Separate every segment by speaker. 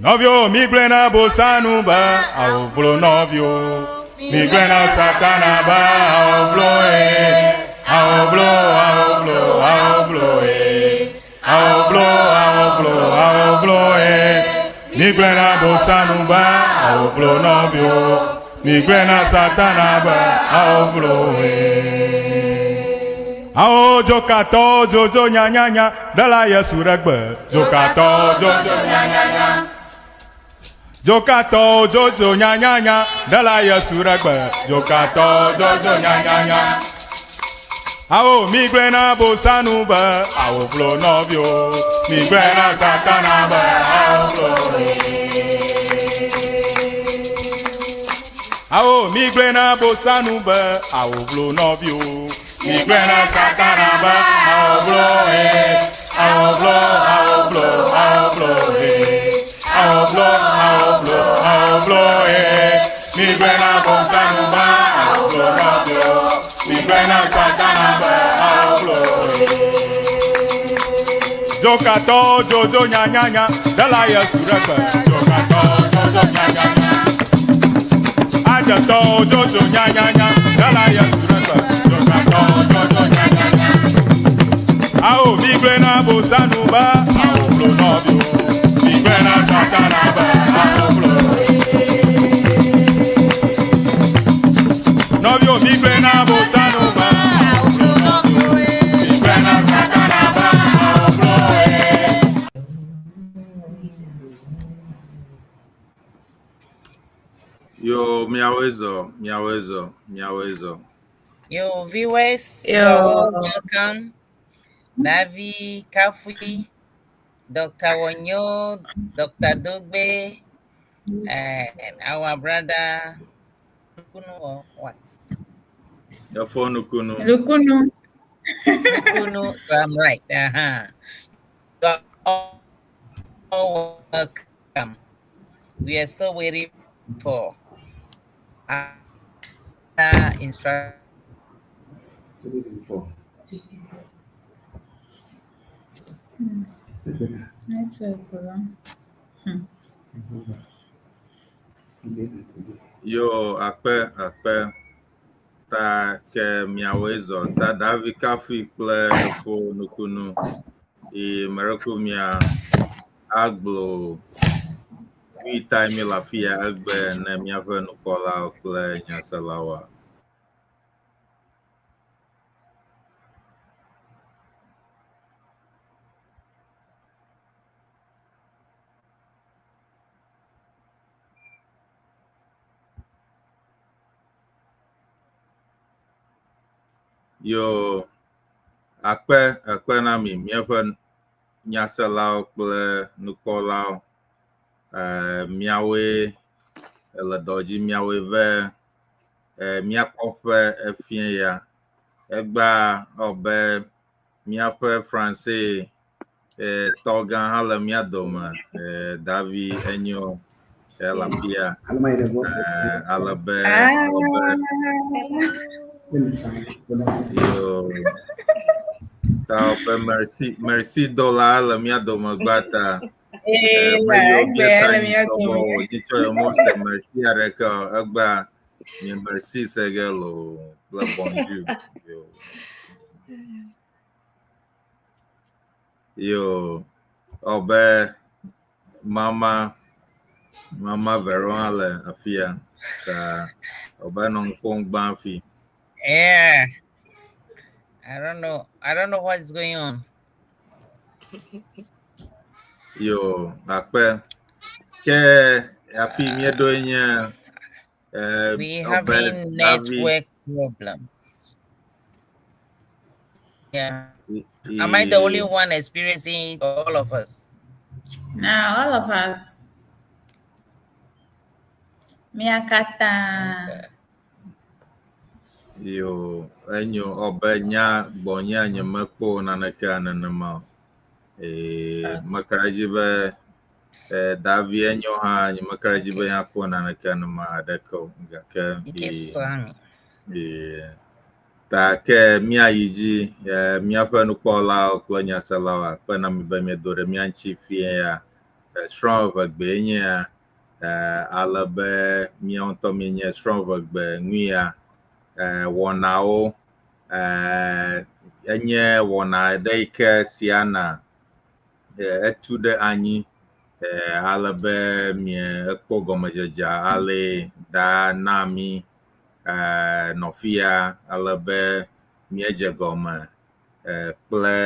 Speaker 1: Nɔviwo migblɔe na Bosanu be awovlo nɔviwo. Migblɔe na Satana be awovlo e. Awovlo, awovlo, awovlo e. Awovlo, awovlo, awovlo e. Migblɔe na Bosanu be awovlo nɔviwo. Migblɔe na Satana be awovlo e. Awo dzokatɔwo dzodzo nyanyanya ɖela Yesu ɖe gbe. Dzokatɔwo dzodzo nyanyanya. Dzokatɔwo dzodzo nyanyanya ɖela Yesu ɖe gbe. Dzokatɔwo dzodzo nyanyanya. Awo migblɔe na Bosanu be awo vlo nɔviwo. Migblɔe na Satana be awo vlo. Awo migblɔe na Bosanu be awo vlo nɔviwo. Migblɔe na Satana be awo vlo he. Awo vlo, awo vlo, awo vlo he. Awo vlo, awo vlo, awo vlo he. Migblɔe na Bosanu be awo vlo nɔviwo. Migblɔe na Satana be awo vlo he. Dzokatɔwo dzodzo nyanyanya ɖela Yesu ɖe gbe. Dzokatɔwo dzodzo nyanyanya. Adzetɔwo dzodzo nyanyanya ɖela Yesu ɖe gbe. Dzokatɔwo dzodzo nyanyanya. Awo migblɔe na Bosanu be awo vlo nɔviwo. Migblɔe na Satana be awo vlo. Nɔviwo migblɔe na Bosanu be awo vlo nɔviwo. Migblɔe na Satana be awo vlo.
Speaker 2: Yo, miawoe zɔ, miawoe zɔ, miawoe zɔ.
Speaker 3: Yo, viewers, you
Speaker 4: Yo.
Speaker 3: are all welcome. Navi, Kafui, Dr. Wonyo, Dr. Dogbe, and our brother Kunu or what?
Speaker 2: Efo nukunu.
Speaker 4: Lukunu.
Speaker 3: Kunu, so I'm right. Uh-huh. You are all welcome. We are still waiting for our instruction.
Speaker 4: Network wrong.
Speaker 2: Yo, akpe, akpe. Ta ke miawoe zɔ. Ta Davi Kafui kple Efo nukunu. Yi mereku mia agblɔ nui ta mi le afi ya egbe ne míaƒe nukpɔlawo kple nyaselawoa. Yo, akpe, akpe na mi míaƒe nyaselawo kple nukpɔlawo. Eh, miawoe le dɔ dzi, miawoe ve eh, míakpɔƒe efie ya. Egbea ewɔ be míaƒe Franse eh, tɔgã hã le mía dome. Eh, Davi enyo ele afi ya. Eh, ale be, ale be yo ta be merci, merci dola le mía dome gba ta.
Speaker 4: Eh,
Speaker 2: Eh, meyiwo
Speaker 4: egbe
Speaker 2: míeta
Speaker 4: le
Speaker 2: nyi
Speaker 4: mía
Speaker 2: tɔgbɔ
Speaker 4: dome.
Speaker 2: o dzitsɔ yɔ mose merci aɖeke o. Egbea nye merci se ge loo kple bonjour. Yo. Yo, ewɔ be mama mama Vero hã le afi ya. Ta ewɔ be nɔ nu ƒom gbã hafi.
Speaker 3: Yeah. I don't know. I don't know what's going on.
Speaker 2: Yo, akpe. Ke afi míeɖoe nye eh,
Speaker 3: We
Speaker 2: ewɔ be
Speaker 3: having
Speaker 2: Davi
Speaker 3: network problem. Yeah. Am I the only one experiencing it? All of us.
Speaker 4: Now all of us. Miakata.
Speaker 3: Okay.
Speaker 2: Yo, enyo ewɔ be nya gbɔnye nye mekpɔ naneke nenema o. Eh, meka ɖe edzi be eh, Davi enyo hã nye meka ɖe edzi be ya kpɔ naneke nenema aɖeke o gake
Speaker 3: Ike
Speaker 2: eh,
Speaker 3: swami.
Speaker 2: eh, ta ke míayi dzi eh, míaƒe nukpɔlawo kple nyaselawo akpe na mi be miedo ɖe mía ŋuti fie ya. Srɔ̃ Eʋegbee nye ya ale be míawo ŋutɔ míenye srɔ̃ Eʋegbe ŋuia wɔnawo enye wɔna aɖe yi ke siana etu ɖe anyi ale be miekpɔ gɔmedzedzea ale da na mí nɔ fia ale be míedze gɔme kple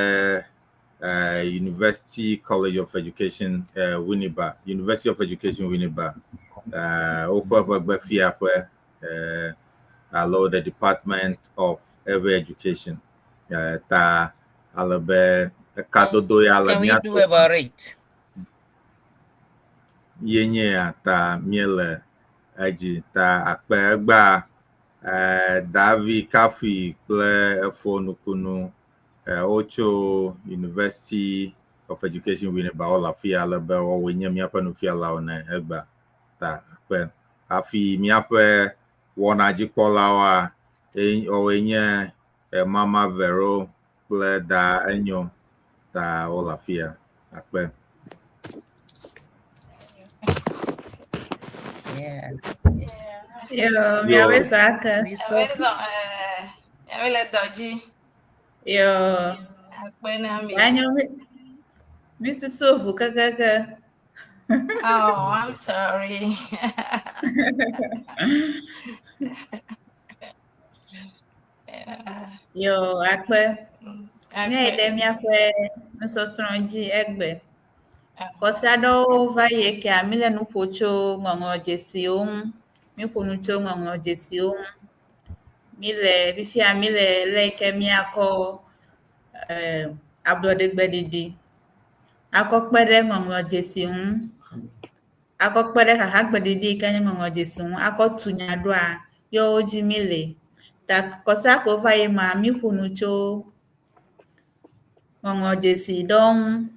Speaker 2: University College of Education Winneba, University of Education Winneba, woƒe ʋegbefiaƒe alo the Department of Ewe Education ta ale be ekadodo ya le
Speaker 3: Can we
Speaker 2: mía
Speaker 3: do about it?
Speaker 2: Ye nye ya ta míele edzi ta akpe egbea Davi Kafui kple Efo Nukunu wotso University of Education Winneba wole afi ya ale be woawoe nye míaƒe nufialawo ne egbea ta akpe. Hafi míaƒe wɔnadzikpɔlawoa woawoe nye Mama Vero kple Da Enyo ta wole afi ya akpe.
Speaker 3: Yeah.
Speaker 4: Yo, miawoe za ke.
Speaker 3: Miawoe
Speaker 5: zɔ miawoe le dɔ dzi.
Speaker 4: Yo.
Speaker 5: Akpe na mi.
Speaker 4: Anyo mi mi susu ʋu kekeke.
Speaker 5: Oh, I'm sorry. Yeah.
Speaker 4: Yo, akpe. Míayi
Speaker 5: Akpe.
Speaker 4: Ɖe míaƒe nusɔsrɔ̃ dzi egbe. Kɔsi aɖewo va yi kea míle nu ƒo tso ŋɔŋlɔdzesiwo ŋu. Míƒo nu tso ŋɔŋlɔdzesiwo ŋu. Míle fifia míle le yi ke míakɔ ablɔɖegbeɖiɖi akɔ kpe ɖe ŋɔŋlɔdzesi ŋu, akɔ kpe ɖe xaxagbeɖiɖi yi ke nye ŋɔŋlɔdzesi ŋu akɔ tu nya ɖoa yewo dzi míle. Ta kɔsia ko va yi ma míƒo nu tso ŋɔŋlɔdzesi ɖewo ŋu.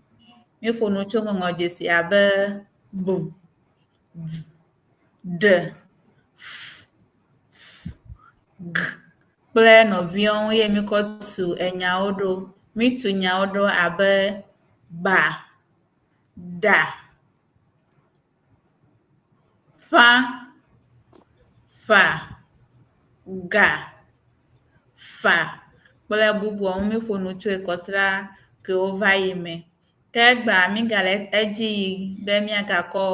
Speaker 4: Míƒo nu tso ŋɔŋlɔdzesi abe B, D, Ɖ, F, G kple nɔviwo ŋu eye míkɔ tu enyawo ɖo. Mítu nyawo ɖo abe ba, ɖa, ƒã, ƒa, ga, fa kple bubuawo ŋu míƒo nu tsoe kɔsiɖa kewo va yi me. Ke egbea mígale edzi yi be míagakɔ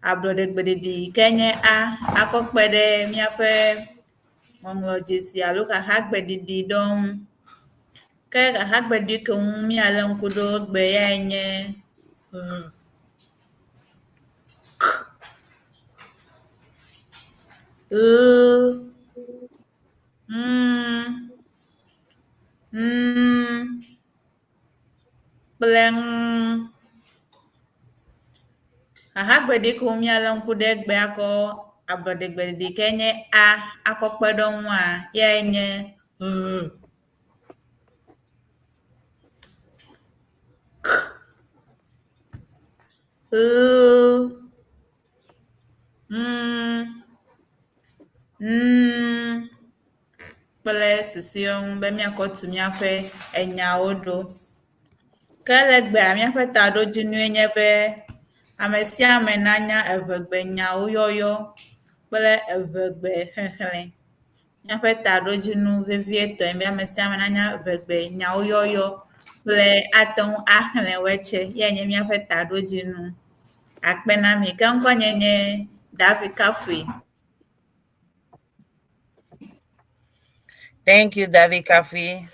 Speaker 4: ablɔɖegbeɖiɖi yi ke nye A akɔ kpe ɖe míaƒe ŋɔŋlɔdzesi alo xaxagbeɖiɖi ɖewo ŋu. Ke xaxagbeɖiɖi ke ŋu míalé ŋku ɖo egbe yae nye Ɣ, K, L, M, N kple Ŋ. Xaxagbeɖiɖi ke ŋu míalé ŋku ɖe egbe akɔ ablɔɖegbeɖiɖi yi ke nye A akɔ kpe ɖe eŋua yae nye Ɣ, K, L, M, N kple susuewo ŋu be míakɔ tu míaƒe enyawo ɖo. Ke le egbea míaƒe taɖodzinue nye be ame sia ame nanya eʋegbe nyawo yɔyɔ kple eʋegbe xexlẽ. Míaƒe taɖodzinu vevietɔe be ame sia ame nanya eʋegbe nyawo yɔyɔ kple ate ŋu axlẽ woe tsɛ. Yae nye míaƒe taɖodzinu. Akpe na mi. Ke ŋkɔnye nye Davi Kafui.
Speaker 3: Thank you, David Kafui,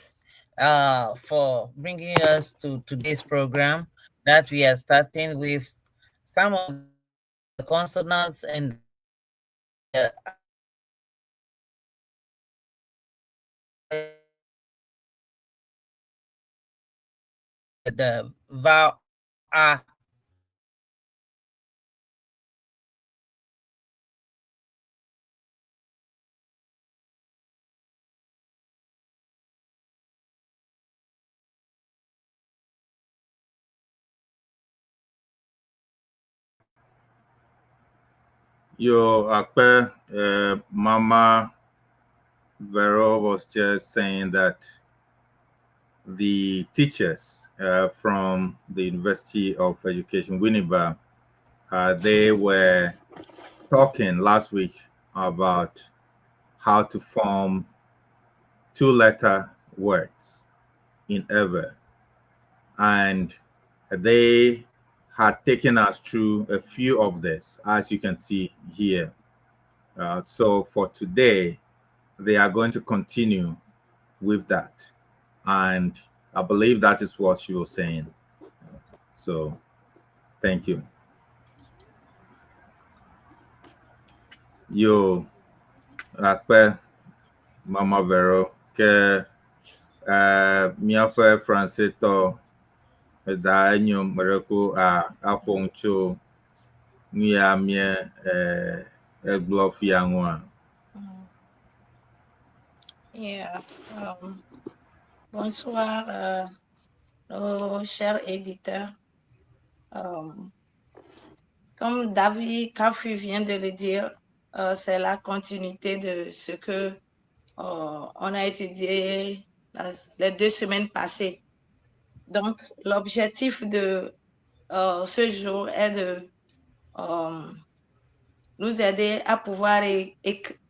Speaker 3: for bringing us to today's program that we are starting with some of the consonants and the vowel A.
Speaker 2: Yo, Akpe, Mama Vero was just saying that the teachers from the University of Education, Winneba. They were talking last week about how to form two-letter words in Ewe. And they had taken us through a few of this, as you can see here. So for today, they are going to continue with that. And I believe that is what she was saying. So thank you. Yo, akpe Mama Vero, ke míaƒe Fransetɔ da enyo meɖeko a aƒo nu tso nu ya mie egblɔ fia ŋua.
Speaker 5: Yeah. Bonsoir, nos chers éditeurs. Comme David Kafui vient de le dire, c'est la continuité de ce que on a étudié les 2 semaines passées. Donc, l'objectif de ce jour est de nous aider à pouvoir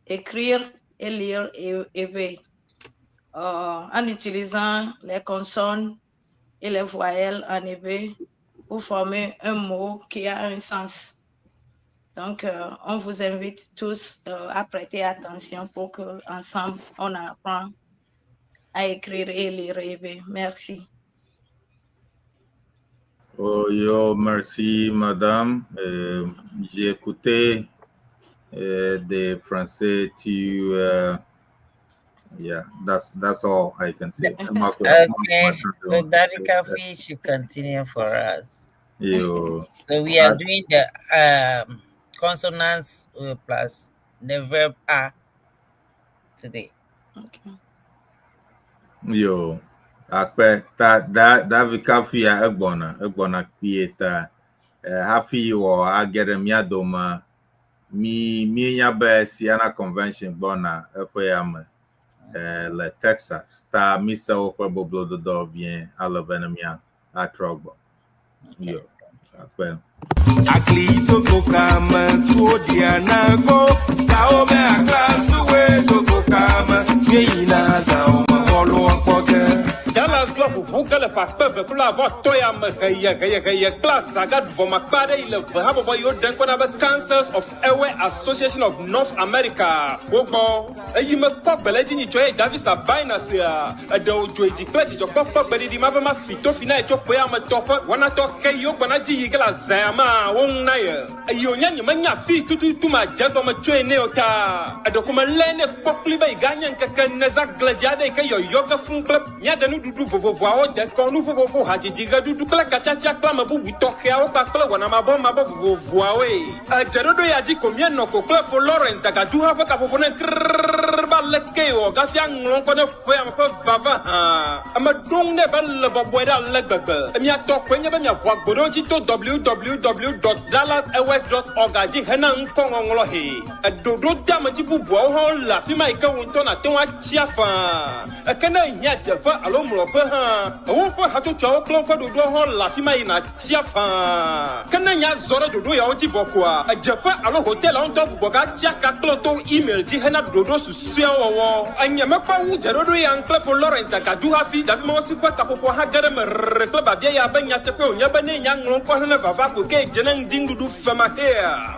Speaker 5: écrire et lire et en utilisant les consonnes et les voyelles en éwé pour former un mot qui a un sens. Donc, on vous invite tous à prêter attention pour qu'ensemble, on apprend à écrire et lire éwé. Merci.
Speaker 2: Oh, yo, merci, madame. J'ai écouté des Français. Yeah, that's all I can say.
Speaker 3: Okay, so David Kafui should continue for us.
Speaker 2: Yo.
Speaker 3: So we are doing the consonants plus the verb a today.
Speaker 5: Okay.
Speaker 2: Yo, akpe ta da David Kafui ya egbona kpie ta hafi wɔ age ɖe mía dome mi míenya be Siena Convention gbɔna eƒe ya me le Texas ta mi se woƒe boblododo vie ale be ne mía atrɔ gbɔ. Yo, akpe.
Speaker 6: Akli togo kame kuodia go kawo me akla suwe togo kame mieyina gawo me bɔlu kpɔ ge.
Speaker 7: Dallas do ʋuʋu ge le ƒe akpe eve kple avɔ atɔ̃ ya me heye heye heye kple asaga vɔmakpa aɖe yi le ʋe habɔbɔ yiwo ɖe ŋkɔ na be Councils of Ewe Association of North America wogbɔ. Eyi me kɔ gbe le edzi nyitsɔ ye Davis Abaina sea eɖewo dzo dzi kple dzidzɔkpɔkpɔ gbeɖiɖi ma be ma fi to fi na ye tso ƒe ame tɔ ƒe wɔnatɔ xe yiwo gbɔna dzi yi ge le azã ma wo ŋu na ye. Eyi wònye nye menya fi tututu ma dze gɔme tsoe ne o ta. Eɖeko me lé ne kpɔ kpli be yi ga nye ŋkeke neza gledzi aɖe yi ke yɔyɔ ge fũu kple míade nuɖuɖu vovovoawo dekɔnu ƒoƒoƒo hadzidzi ɣeɖuɖu kple katsatsa kple ame bubu tɔxɛawo kpakple wɔnamabɔmabɔ vovovoawoe. Edzeɖoɖo ya dzi ko míenɔ ko kple fo Lawrence Dagadu hã ƒe kaƒoƒo ne krrrr ba leke wɔ gafia ŋlɔ ŋkɔ ne ƒe ame ƒe vava hã. Ame ɖo ŋu nɛ be le bɔbɔe ɖe ale gbegbe. Miatɔ koe nye be miaʋu agbo ɖewo dzi to www.dallasewest.org dzi hena ŋkɔŋɔŋlɔ he. Eɖoɖo de amedzi bubuawo hã le afi ma yi ke wo ŋutɔ nàte ŋu atsi afã. Eke ne ehiã dzeƒe alo mlɔƒe hã, woƒe hatsotsoawo kple woƒe ɖoɖowo hã le afi ma yi nàtsi afã. Ke ne nya zɔ ɖe ɖoɖo yawo dzi vɔ koa, edzeƒe alo hotelawo ŋutɔ gbugbɔ gatsi aka kple to email dzi hena ɖoɖo susɔeawo wɔwɔ. Enye mekpɔ wu dzeɖoɖo ya ŋu kple fo Lawrence Dagadu hafi Davi Mawusi ƒe kaƒoƒo hã ge ɖe eme rrr kple babia ya be nyateƒe wònye be ne nya ŋlɔ ŋkɔ hene vava ko ke dze ne ŋdi nuɖuɖu femaxea.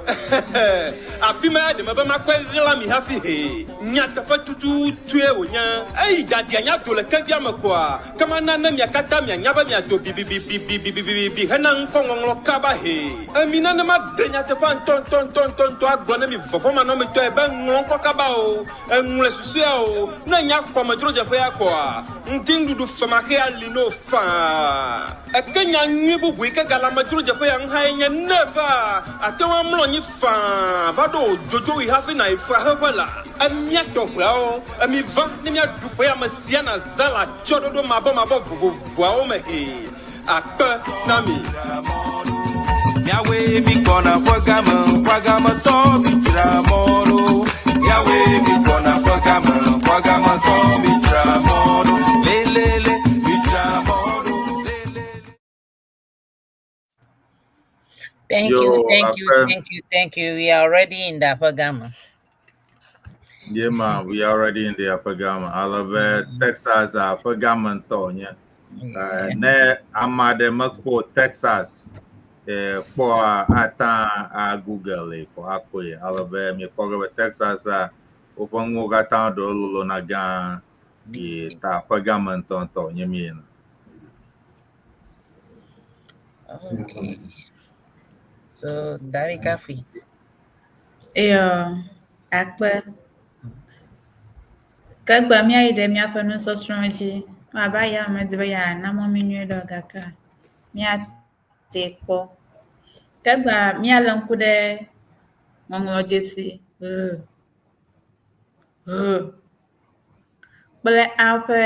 Speaker 7: Afi ma ya ɖe me be makɔe ɣla mi hafi he. Nyateƒe tututue wònye. Eyi dadia nya do le kevia me koa, ke mana ne mia katã mianya be miado bibibibibibibibi hena ŋkɔŋɔŋlɔ kaba he. Emi nenema ɖe nyateƒea ŋutɔŋutɔŋutɔŋutɔ agblɔ ne mi vɔvɔ̃manɔmetɔe be ŋlɔ ŋkɔ kaba o, eŋlɔe susɔea o, ne nya kɔmedzrodzeƒe ya koa, ŋdi nuɖuɖu femaxea li no faa. Eke nya nyui bubu yi ke gale amedzrodzeƒe ya ŋu hãe nye ne va ate ŋu amlɔ anyi faa va ɖo dzodzo yi hafi na yi faxeƒe la. Emia tɔƒeawo, emi va ne miaɖu ƒe ame sia nazã le atsyɔ̃ɖoɖo mabɔmabɔ vovovoawo me he. Akpe na mi.
Speaker 6: Miawoe mi gbɔna ƒe game, ƒe gametɔ mi dzra mɔ ɖo. Miawoe mi gbɔna ƒe game, ƒe gametɔ mi dzra mɔ ɖo. Lelele mi dzra mɔ ɖo. Lelele.
Speaker 3: Thank
Speaker 2: Yo,
Speaker 3: you, thank you,
Speaker 2: Akpe.
Speaker 3: thank you, thank you. We are already in the upper gamma.
Speaker 2: Yeah, man, we already in the upper gamma. Ale be Texas ƒe gamma ŋutɔ nye. Eh, ne ame aɖe mekpɔ Texas eh, kpɔa ata a Google kɔ akpɔe. Ale be miekpɔ ge be Texas a woƒe nuwo katã ɖewo lolona gã ye ta ƒe gamma ŋutɔŋutɔ nye miena.
Speaker 3: Okay. So Dari Kafi.
Speaker 4: Eyɔ, akpe. Ke egbea míayi ɖe míaƒe nusɔsrɔ̃ dzi. Abe aya medi be yeana mɔ mí nyuie ɖe o gake míate kpɔ. Ke egbea míalé ŋku ɖe ŋɔŋlɔdzesi ʋ, ʋ kple a ƒe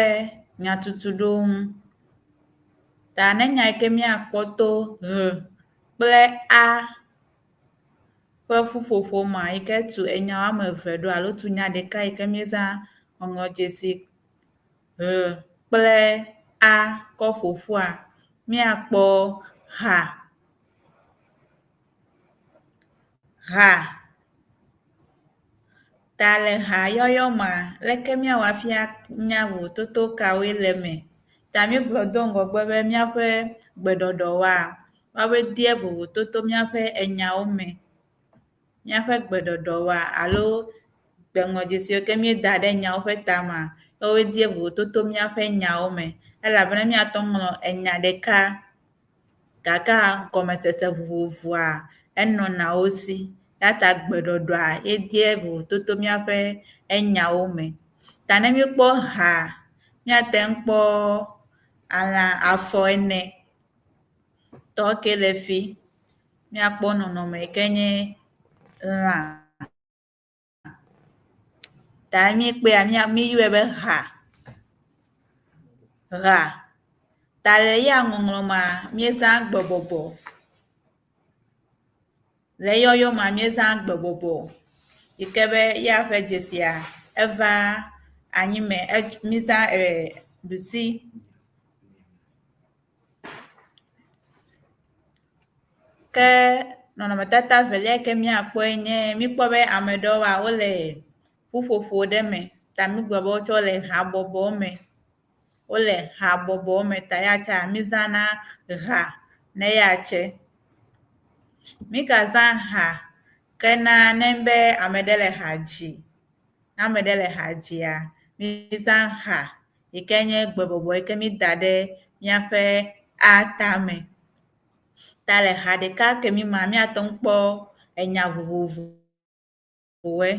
Speaker 4: nyatutuɖowo ŋu. Ta ne nya yi ke míakpɔ to ʋ kple a ƒe ƒuƒoƒo ma yi ke tu enya woame eve ɖo alo tu nya ɖeka yi ke míezã ŋɔŋlɔdzesi ʋ kple a kɔ ƒo ƒua, míakpɔ ha, ha. Ta le ha yɔyɔ mea, leke míawɔ hafi anya vovototo kawoe le eme? Ta míegblɔ do ŋgɔgbe be míaƒe gbeɖɔɖɔwoa, woawoe dea vovototo míaƒe enyawo me. Míaƒe gbeɖɔɖɔwoa alo gbeŋlɔdzesiwo ke míeda ɖe nyawo ƒe tamea, woawoe dea vovototo míaƒe nyawo me. Elabena míate ŋu ŋlɔ enya ɖeka gakea gɔmesese vovovoa enɔna wo si. Eya ta gbeɖɔɖɔa ye dea vovototo míaƒe enyawo me. Ta ne míekpɔ ha, míate ŋu kpɔ alã afɔ ene tɔ ke le fi. Míakpɔ nɔnɔme yi ke nye lã. Ta míekpɔea míeyɔe be ha. Ha. Ta le eya ŋɔŋlɔ mea, míezã gbebɔbɔ. Le eyɔyɔ mea, míezã gbebɔbɔ yi ke be ya ƒe dzesia eva anyime míezã ɖusi. Ke nɔnɔmetata evelia yi ke míakpɔe nye míkpɔ be ame ɖewoa wole ƒuƒoƒo ɖe me ta mígblɔ be wotsɛ wole habɔbɔ me. Wole habɔbɔ me ta ya tsa mízãna ha ne ya tse. Mígazã ha ke na ne be ame ɖe le ha dzi. Ne ame ɖe le ha dzia, mízã ha yi ke nye gbebɔbɔ yi ke mída ɖe míaƒe a tame. Ta le ha ɖeka ke mi mea, míate ŋu kpɔ enya vovovowoe.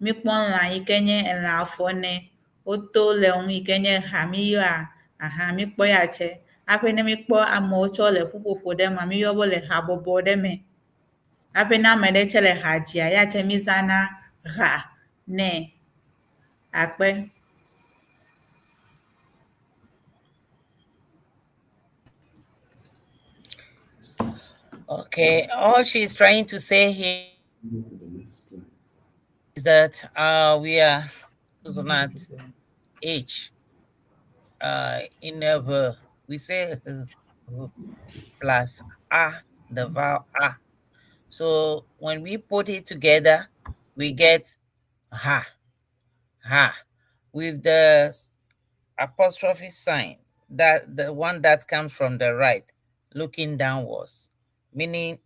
Speaker 4: Míkpɔ lã yi ke nye elã afɔ ene, woto le ŋu yi ke nye ha míyɔa aha míkpɔ ya tse. Hafi ne míkpɔ amewo tsɛ le ƒuƒoƒo ɖe mea, míyɔ be wole habɔbɔ ɖe me. Hafi ne ame ɖe tsɛ le ha dzia, ya tse mízãna ha nɛ. Akpe.
Speaker 3: Okay, all she's trying to say here is that we are consonant H in a we say plus A, the vowel A. So when we put it together, we get ha, ha, with the apostrophe sign, that the one that comes from the right, looking downwards, meaning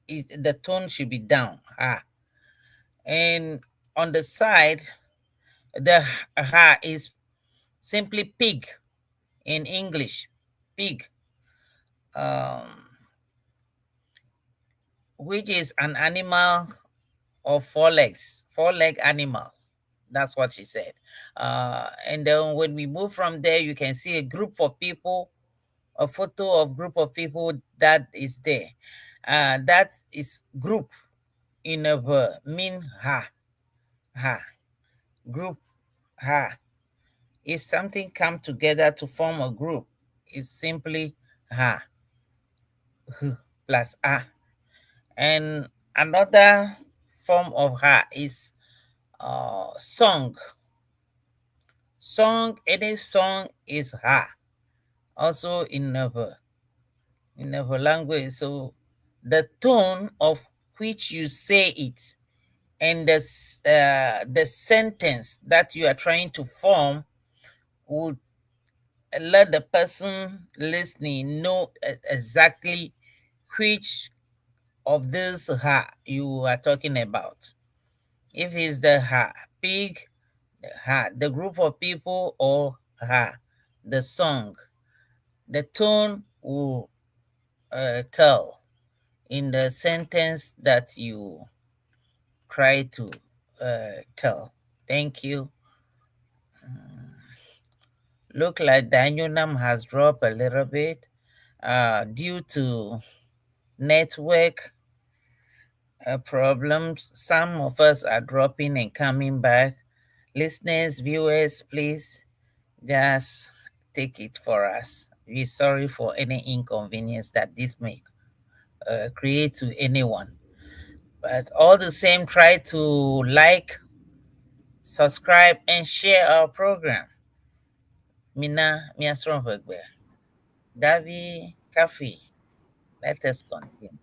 Speaker 3: the tone should be down, ha. And on the side, the ha is simply pig in English, pig, which is an animal of four legs, four-leg animal. That's what she said. And then when we move from there, you can see a group of people, a photo of group of people that is there. That is group in a verb, mean ha, ha, group ha. If something come together to form a group, it's simply ha, h plus a. And another form of ha is song. Song, any song is ha, also in the language. So The tone of which you say it and the, the sentence that you are trying to form would let the person listening know exactly which of this ha you are talking about. If it's the ha pig, ha the group of people, or ha the song, the tone will tell in the sentence that you try to tell. Thank you. Look like Danyonam has dropped a little bit due to network problems. Some of us are dropping and coming back. Listeners, viewers, please just take it for us. We're sorry for any inconvenience that this may create to anyone. But all the same, try to like, subscribe, and share our program. Mina Miasronvegbe. Davi Kafi. Let us continue.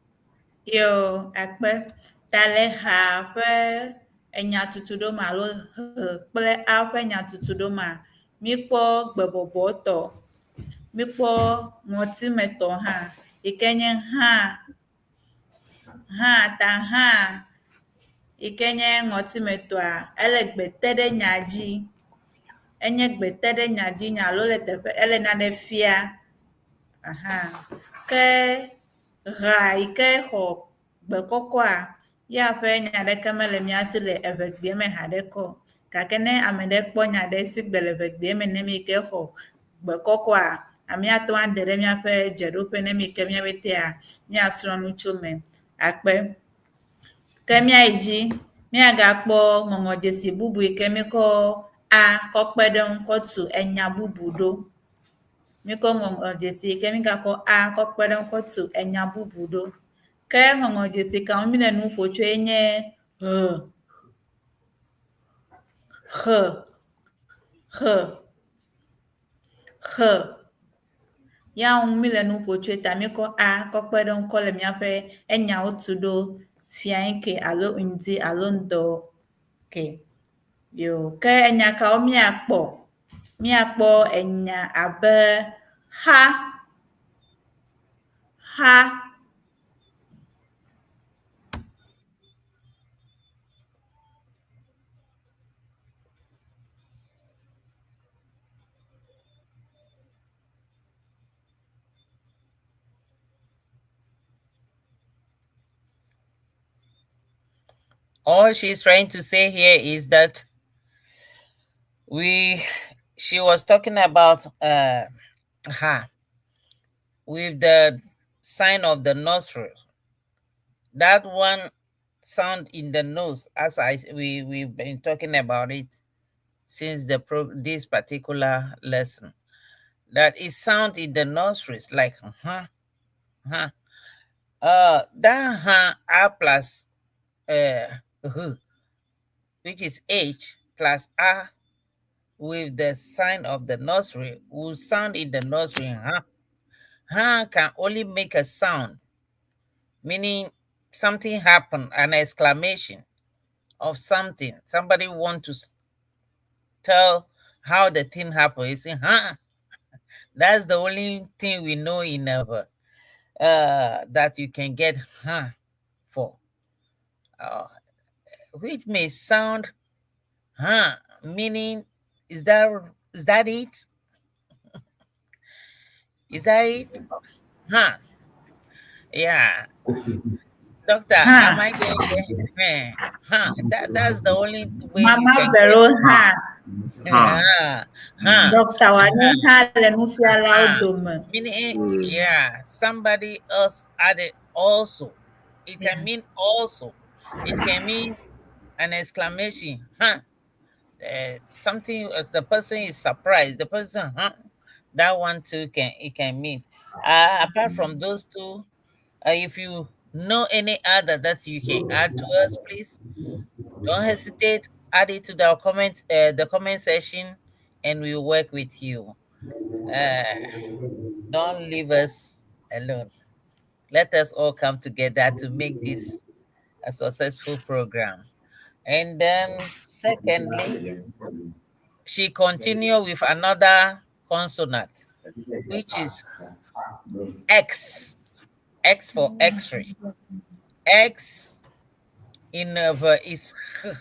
Speaker 4: Yo, akpe. Ta le ha ƒe enyatutu me alo h kple a ƒe nyatutu mea, míkpɔ gbebɔbɔ tɔ, míkpɔ ŋɔtimetɔ hã yi ke nye hã, hã ta hã yi ke nye ŋɔtimetɔa, ele gbe te ɖe nya dzi. Enye gbe te ɖe nya dzi nya alo le teƒe ele nane fia. Aha. Ke ha yi ke xɔ gbe kɔkɔa, ya ƒe nya ɖeke mele mía si le eʋegbea me haɖe kɔ o. Gake ne ame ɖe kpɔ nya ɖe si gbe le eʋegbea me ne mi yi ke xɔ gbe kɔkɔa, amea ate ŋu ade ɖe míaƒe dzeɖoƒe ne mi ke míaƒetea míasrɔ̃ nu tso me. Akpe. Ke míayi dzi, míagakpɔ ŋɔŋlɔdzesi bubu yi ke míkɔ a kɔ kpe ɖe ŋu kɔ tu enya bubu ɖo. Míkɔ ŋɔŋlɔdzesi yi ke mígakɔ a kɔ kpe ɖe ŋu kɔ tu enya bubu ɖo. Ke ŋɔŋlɔdzesi ka ŋu míle nu ƒo tsoe nye h, x, x, x. Ya ŋu míle nu ƒo tsoe ta míkɔ a kɔ kpe ɖe ŋu kɔ le míaƒe enyawo tu ɖo fiae ke alo ŋdi alo ŋdɔ ke. Yo, ke enya kawo míakpɔ? Míakpɔ enya abe xa, xa.
Speaker 3: All she's trying to say here is that we she was talking about her with the sign of the nostril. That one sound in the nose, as I we we've been talking about it since the pro this particular lesson. That is sound in the nostrils, like huh, huh. That huh A plus h, which is H plus A with the sign of the nostril will sound in the nostril. Huh? Huh can only make a sound, meaning something happened, an exclamation of something. Somebody want to tell how the thing happened. You say, huh? That's the only thing we know in uh, that you can get huh for. Which may sound huh, meaning is that it? Is that it? Huh? Yeah. Doctor,
Speaker 4: Huh.
Speaker 3: am I going to get huh? That's the only way you
Speaker 4: Mama
Speaker 3: can
Speaker 4: Vero
Speaker 3: get
Speaker 4: hã,
Speaker 2: Huh.
Speaker 3: huh, huh,
Speaker 4: Dr. wanye hã le nufialawo
Speaker 3: huh.
Speaker 4: dome.
Speaker 3: Meaning, yeah, somebody else added also. It can mean also. It can mean an exclamation, huh? Something as the person is surprised. The person, huh? That one too can it can mean. Apart from those two, if you know any other that you can add to us, please don't hesitate. Add it to the comment section, and we'll work with you. Don't leave us alone. Let us all come together to make this a successful program. And then secondly, she continued with another consonant, which is X. X for X-ray. X in the is H.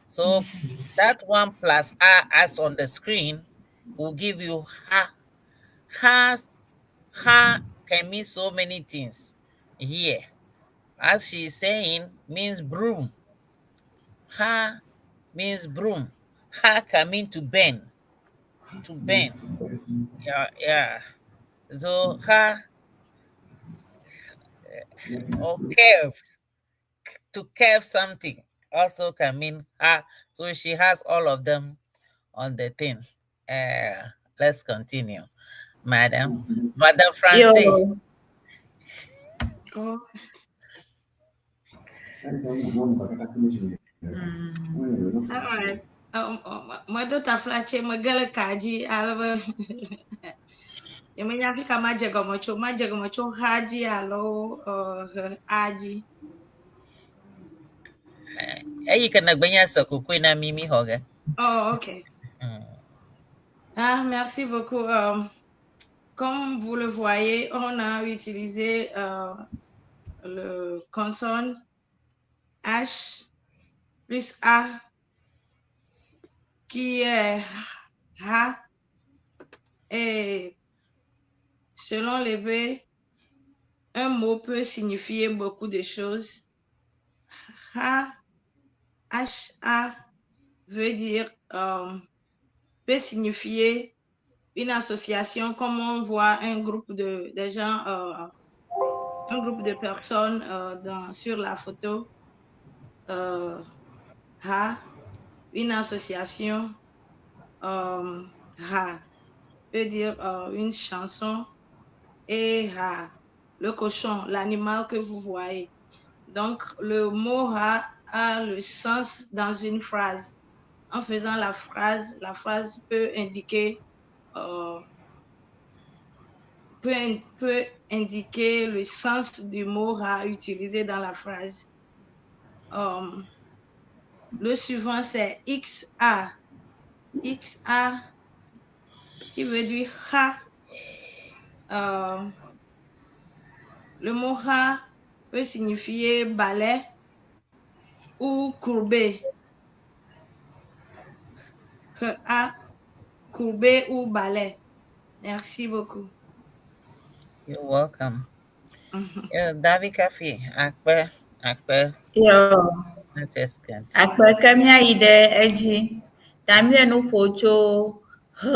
Speaker 3: So that one plus A as on the screen will give you Ha. Ha, ha can mean so many things here. As she's saying, means broom. Ha means broom. Ha can mean to bend. To bend. Yeah, yeah. So ha or curve. To curve something also can mean ha. So she has all of them on the thing. Let's continue, Madam. Madam Francis.
Speaker 4: Yo.
Speaker 5: Oh. All right. Medo taflatse mege le ka dzi ale be nyemenya fi ka madze gɔme tso. Madze gɔme tso xa dzi alo he a dzi.
Speaker 3: Eyi ke negbe se kokoe na mi mi xɔ ge.
Speaker 5: Oh, ok. Ah, merci beaucoup. Comme vous le voyez, on a utilisé le consonne H plus A qui est H. Et selon l'éwé, un mot peut signifier beaucoup de choses. H, H, A veut dire, peut signifier une association, comme on voit un groupe de gens, un groupe de personnes sur la photo. H, une association, H peut dire une chanson, et H, le cochon, l'animal que vous voyez. Donc, le mot H a le sens dans une phrase. En faisant la phrase peut indiquer, peut indiquer le sens du mot H utilisé dans la phrase. Le suivant, c'est XA. XA qui veut dire H. Le mot H peut signifier balai ou courbé. A, courbé ou balai. Merci beaucoup.
Speaker 3: You're welcome. Yeah, David Kafi, Akpe, Akpe.
Speaker 4: Yo.
Speaker 3: That is good.
Speaker 4: Akpe ke míayi ɖe edzi. Ta míele nu ƒo tso h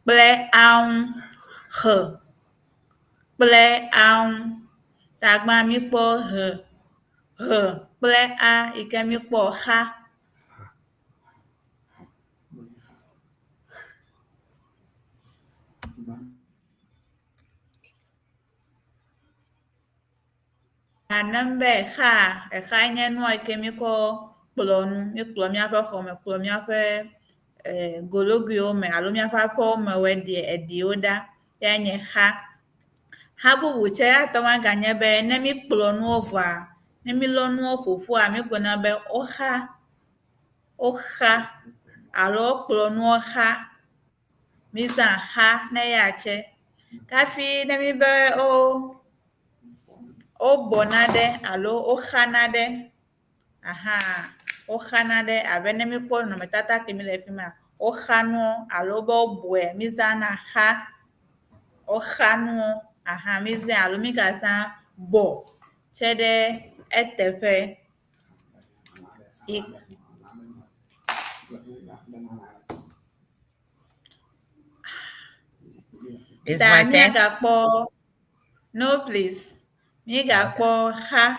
Speaker 4: kple a ŋu. H kple a ŋu. Tagbã míkpɔ h, h kple a yi ke míkpɔ xa. Anem be xa, exa nye nua yi ke míkɔ kplɔ nu, míkplɔ míaƒe xɔme, kplɔ míaƒe gologoewo me alo míaƒe aƒewo me woe ɖe eɖiwo ɖa. Ya nye xa. Xa bubu tsɛ ate ŋu aganye be ne míkplɔ nuwo vɔa, ne mílɔ nuwo ƒoƒua, mígblɔna be woxa, woxa alo wokplɔ nuwo xa. Mízã xa ne ya tsɛ. Kafi ne míbe wobɔna ɖe alo woxana ɖe, aha, woxana ɖe abe ne míkpɔ nɔnɔmetata ke mi le fi ma, woxa nuwo alo be wobɔe, mízãna xa. Woxa nuwo, aha, mízãe alo mígazã bɔ tsɛ ɖe eteƒe.
Speaker 3: It's
Speaker 4: Ta
Speaker 3: my turn.
Speaker 4: míagakpɔ, no please, míagakpɔ xa.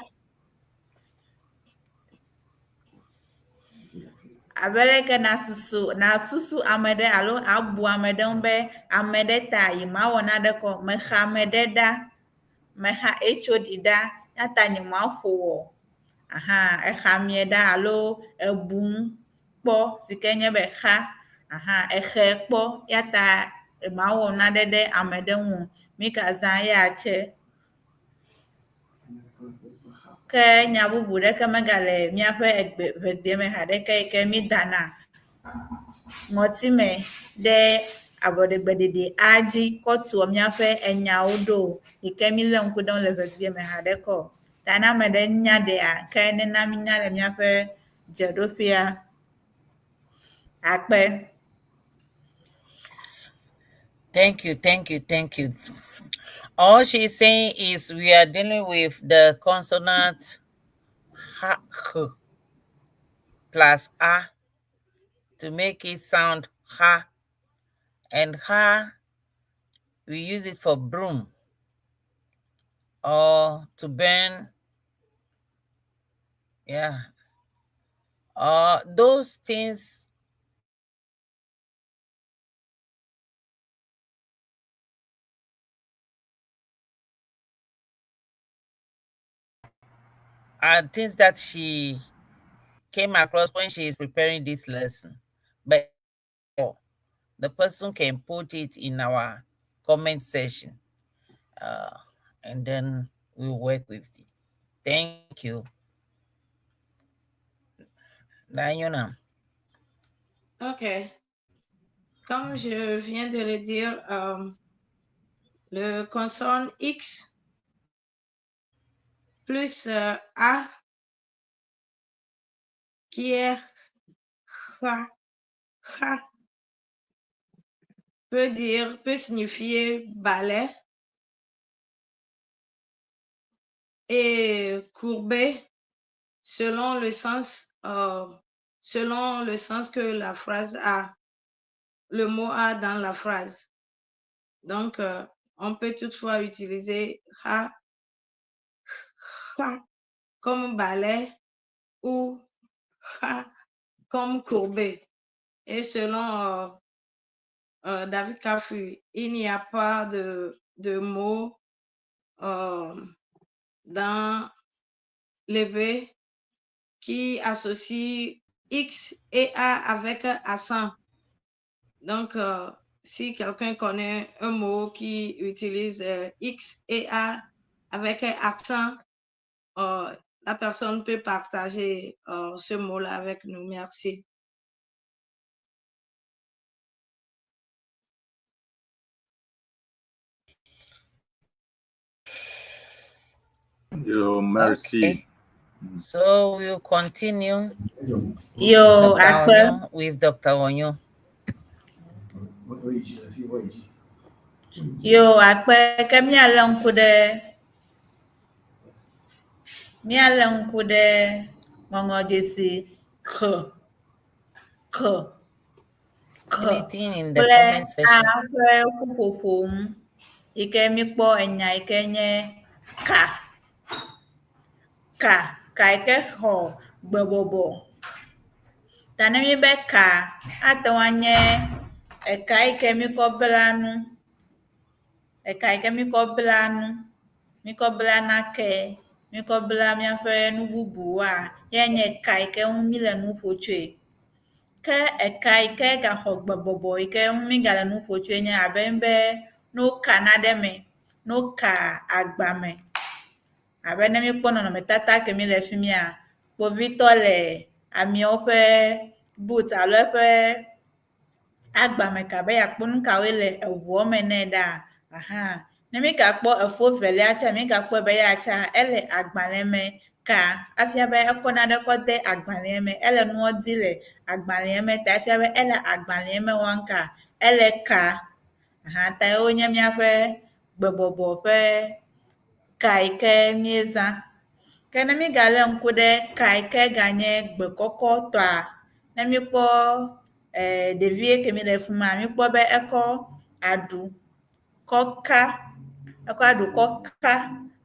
Speaker 4: Abe leke nasusu ame ɖe alo abu ame ɖe ŋu be ame ɖe ta yi mawɔ naɖe kɔ, mexa ame ɖe ɖa, mexa HOD ɖa, ya ta nye maƒo wɔ. Aha, exa amie ɖa alo ebu ŋu kpɔ si ke nye be xa. Aha, exe kpɔ ya ta mawɔ naɖe ɖe ame ɖe ŋu. Mígazã eya tsɛ. Ke nya bubu ɖeke megale míaƒe egbe ʋegbea me haɖeke yi ke mídana ŋɔtime ɖe ablɔɖegbeɖeɖe a dzi kɔ tua míaƒe enyawo ɖo o yi ke mílé ŋku ɖe eŋu le ʋegbea me haɖeke o. Ta ne ame ɖe nya ɖea, ke nena mínya le míaƒe dzeɖoƒea. Akpe.
Speaker 3: Thank you, thank you, thank you. All she's saying is we are dealing with the consonant h, h plus a to make it sound ha. And ha, we use it for broom or to burn. Yeah. Those things are things that she came across when she is preparing this lesson. But the person can put it in our comment section, and then we'll work with it. Thank you. Danyona.
Speaker 5: Ok. Comme je viens de le dire, le consonne X plus A qui est H, H, peut signifier balai et courbé selon le sens que la phrase a, le mot a dans la phrase. Donc, on peut toutefois utiliser H, H comme balai ou H comme courbé. Et selon David Kafui, il n'y a pas de mot dans l'éwé qui associe X et A avec accent. Donc, si quelqu'un connaît un mot qui utilise X et A avec accent, la personne peut partager ce mot-là avec nous. Merci.
Speaker 2: Yo, merci.
Speaker 3: Okay. So we'll continue.
Speaker 4: Yo,
Speaker 3: Dr.
Speaker 4: Akpe.
Speaker 3: Onyo, with Dr. Onyo.
Speaker 4: Yo, akpe ke míalé ŋku ɖe míalé ŋku ɖe ŋɔŋlɔdzesi x, x, x
Speaker 3: Anything in the
Speaker 4: kple
Speaker 3: comment
Speaker 4: A
Speaker 3: section.
Speaker 4: ƒe ƒuƒoƒo ŋu yi ke míkpɔ enya yi ke nye ka, ka, ka yi ke xɔ gbebɔbɔ. Ta ne míbe ka, ate ŋu anye eka yi ke míkɔ bla nu, eka yi ke míkɔ bla nu, míkɔ bla nake, míkɔ bla míaƒe nu bubuwoa, ye nye ka yi ke ŋu míle nu ƒo tsoe. Ke eka yi ke gaxɔ gbebɔbɔ yi ke ŋu mígale nu ƒo tsoe nye abe be ne woka nane me, ne woka agba me. Abe ne míkpɔ nɔnɔmetata ke mi le fi mia, kpovitɔ le ameawo ƒe boot alo eƒe agba me ka be yeakpɔ nu kawoe le eʋuɔ me nɛ ɖa. Aha. Ne mígakpɔ efo velia tsã, mígakpɔe be ya tsã ele agbalẽ me ka efia be ekɔ nane kɔ de agbalẽ me, ele nua di le agbalẽ me ta efia be ele agbalẽ me wɔm ka, ele ka. Aha, ta wonye míaƒe gbebɔbɔ ƒe ka yi ke míezã. Ke ne mígalé ŋku ɖe ka yi ke ganye gbe kɔkɔtɔa, ne míkpɔ ɖevi ke mi le fi ma, míkpɔ be ekɔ aɖu kɔ ka, ekɔ aɖu kɔ ka,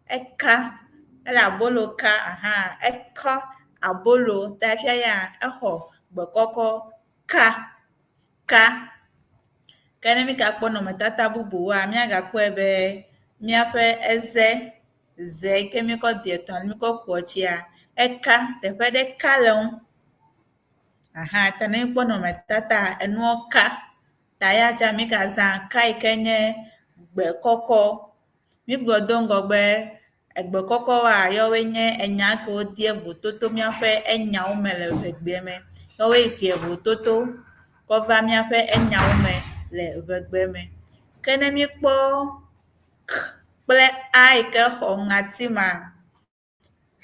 Speaker 4: eka, ele abolo ka, aha, eka abolo ta efia ya exɔ gbe kɔkɔ ka, ka. Ke ne mígakpɔ nɔnɔmetata bubuwoa, míagakpɔe be míaƒe eze, ze yi ke míkɔ de etɔ alo míkɔ kua tsia, eka, teƒe ɖe ka le ŋu. Aha, ta ne míkpɔ nɔnɔmetata, enua ka. Ta ya tsã mígazã ka yi ke nye gbe kɔkɔ. Mígblɔ do ŋgɔ be egbe kɔkɔwoa yawoe nye enya kewo die vototo míaƒe enyawo me le ʋegbea me. Yawoe hea vototo kɔ va míaƒe enyawo me le ʋegbe me. Ke ne míekpɔ k kple a yi ke xɔ ŋati ma,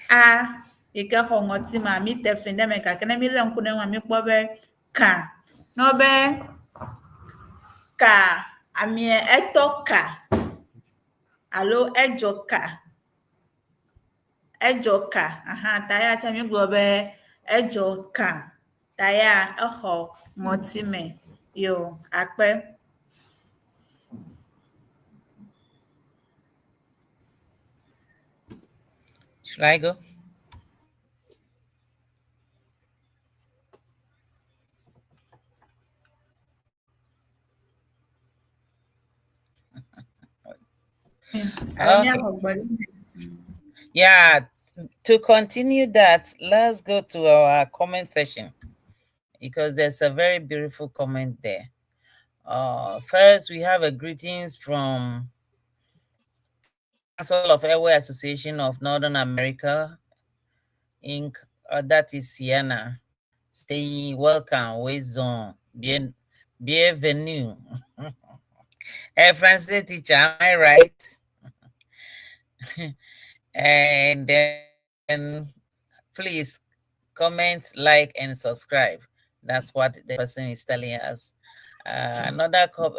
Speaker 4: a yi ke xɔ ŋɔti ma, míte fli ɖe eme gake ne mílé ŋku ɖe eŋua, míekpɔ be ka. Ne wobe ka, amea etɔ ka alo edzɔ ka, edzɔ ka ahan ta ya tsɛ míegblɔ be edzɔ ka ta ya exɔ ŋɔti me. Yo, akpe.
Speaker 3: Should I go?
Speaker 4: Alo
Speaker 3: Okay.
Speaker 4: míaxɔ gbe ɖe eme.
Speaker 3: Yeah, to continue that, let's go to our comment section because there's a very beautiful comment there. First, we have a greetings from Council of Ewe Association of Northern America, Inc. That is Sienna, saying welcome, Wezon, bien, bienvenue. Hey, Francis teacher, am I right? And then please comment, like, and subscribe. That's what the person is telling us. Another cop,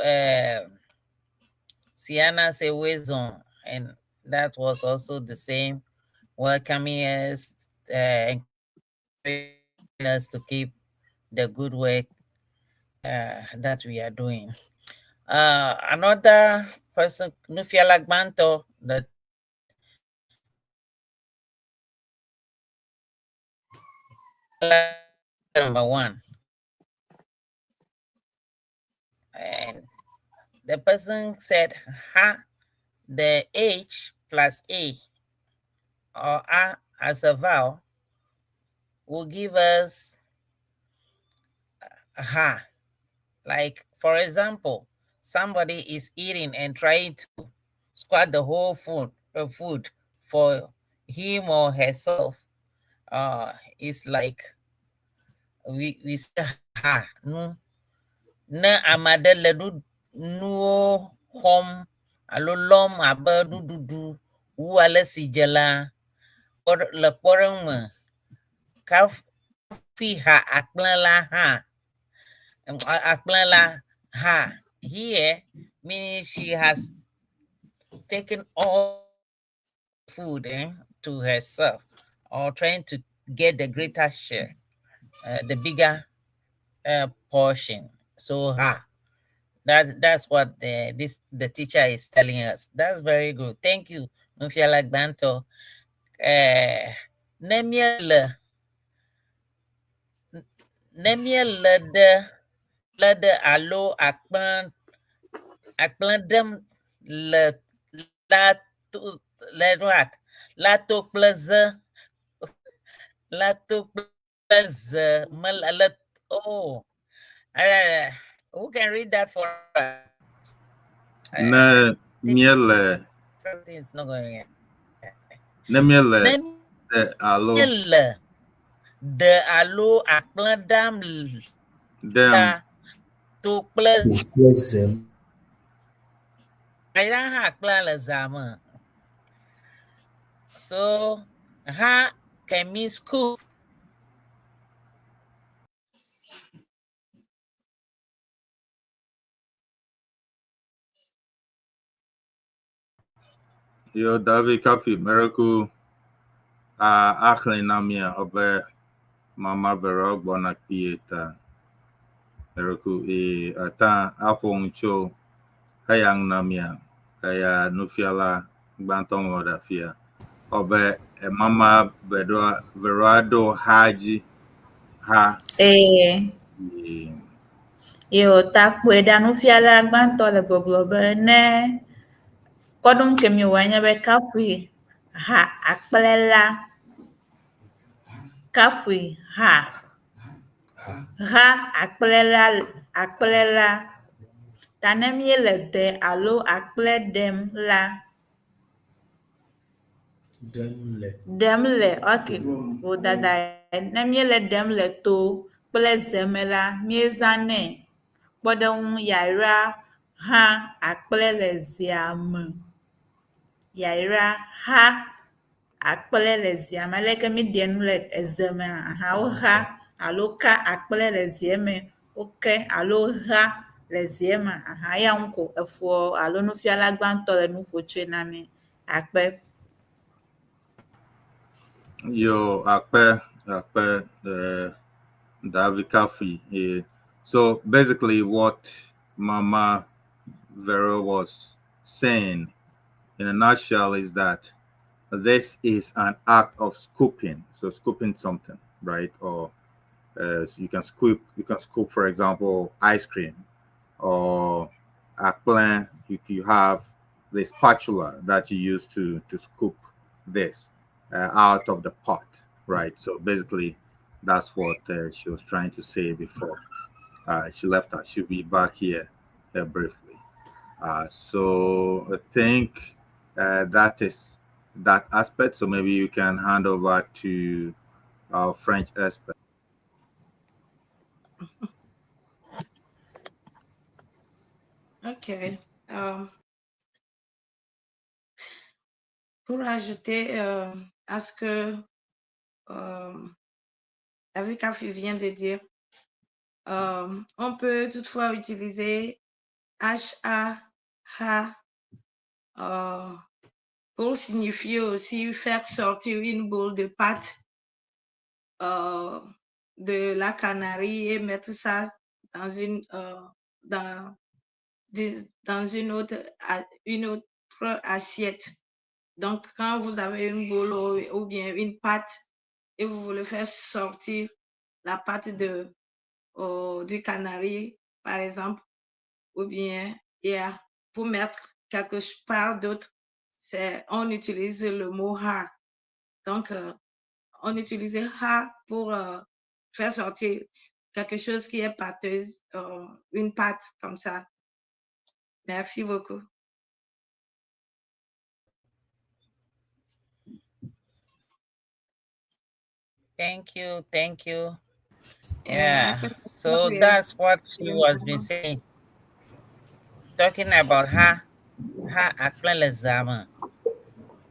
Speaker 3: Sienna say Wezon, and that was also the same, welcoming us, encouraging us to keep the good work that we are doing. Another person, Nufiala Gbanto, the number one. And the person said, ha, the H plus A or A as a vowel will give us ha. Like, for example, somebody is eating and trying to squat the whole food for him or herself. It's like we say ha nu ne ame aɖe le nu nuwo xɔm alo lɔm abe nuɖuɖu wu ale si dze la, le kpɔɖeŋu me, kafi ha akplẽ la hã, akplẽ la ha. Here meaning she has taken all food to herself or trying to get the greater share, the bigger portion. So ha, that's what the teacher is telling us. That's very good. Thank you, Nufiala Gbanto. Ne míele ne míele ɖe le ɖe alo akplẽ akplẽ ɖem le la to le what la to kple ze la to kple ze me le oh who can read that for us?
Speaker 2: Ne míele
Speaker 3: Something is not going on.
Speaker 2: ne míele
Speaker 3: Ne
Speaker 2: de alo
Speaker 3: míele de alo akplẽ ɖam
Speaker 2: ɖem
Speaker 3: la to kple
Speaker 8: kple ze
Speaker 3: ayra hã akplẽ le zã me. So ha can mean scoop.
Speaker 2: Yo, David Kafi, Miracle, axlẽ na mía ebe mama verewo gbɔna kpuie ta. Miracle e ata aƒo nu tso eya ŋu na mía eya nufiala gbãtɔ ŋlɔ ɖe afia. Ebe emama verewoa ɖo ha dzi ha.
Speaker 4: Ee.
Speaker 2: E,
Speaker 4: Yo, ta kpɔe ɖa nufiala gbãtɔ le gbɔgblɔ be ne kɔɖoŋ ke mi wɔe nye be kafui ha akplẽ la kafui ha ha akplẽ la akplẽ la. Ta ne míele de alo akple ɖem la,
Speaker 8: Ɖem le.
Speaker 4: Ɖem le, ok, vodada ye. Ne míele ɖem le to kple ze me la, míezãnɛ. Kpɔɖeŋu yayra hã akple le zea me. Yayra ha akple le zea me. Aleke míɖea nu le eze mea? Aha woxa alo ka akple le zea me. Woke alo ha le zea me. Aha eya ŋu ko efoa alo nufiala gbãtɔ le nu ƒo tsoe na mí. Akpe.
Speaker 2: Yo, akpe, akpe, Davi Kafi. Yeah. So basically, what Mama Vero was saying in a nutshell is that this is an act of scooping. So scooping something, right? Or so you can scoop, you can scoop, for example, ice cream or akple. You have the spatula that you use to scoop this out of the pot, right? So basically, that's what she was trying to say before she left us. She'll be back here briefly. So I think that is that aspect. So maybe you can hand over to our French expert.
Speaker 5: Ok. Pour ajouter à ce que Avikafi vient de dire, on peut toutefois utiliser H, A, H pour signifier aussi faire sortir une boule de pâte de la canari et mettre ça dans une, dans, dans une autre, une autre assiette. Donc, quand vous avez une boule ou bien une pâte et vous voulez faire sortir la pâte du canari, par exemple, ou bien yeah, pour mettre quelque part d'autre, on utilise le mot ha. Donc, on utilise ha pour faire sortir quelque chose qui est pâteuse, une pâte comme ça. Merci beaucoup.
Speaker 3: Thank you, thank you. Yeah, so that's what she was been saying. Talking about her, her akple le zea me,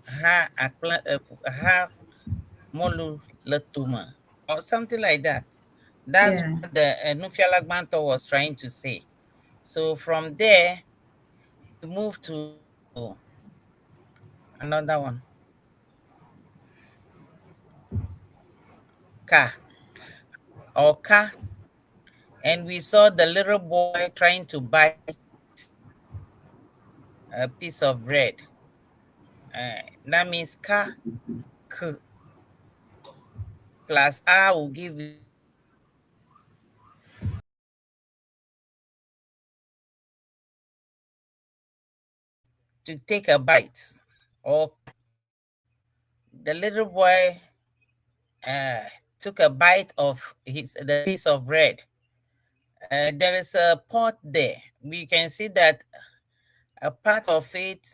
Speaker 3: ha akple ha mɔlu le tome, or something like that. That's what the Nufiala Gbanto was trying to say. So from there, we move to another one. Ka or ka, and we saw the little boy trying to bite a piece of bread. That means ka, k plus a will give you to take a bite. Or the little boy took a bite of the piece of bread. There is a pot there. We can see that a part of it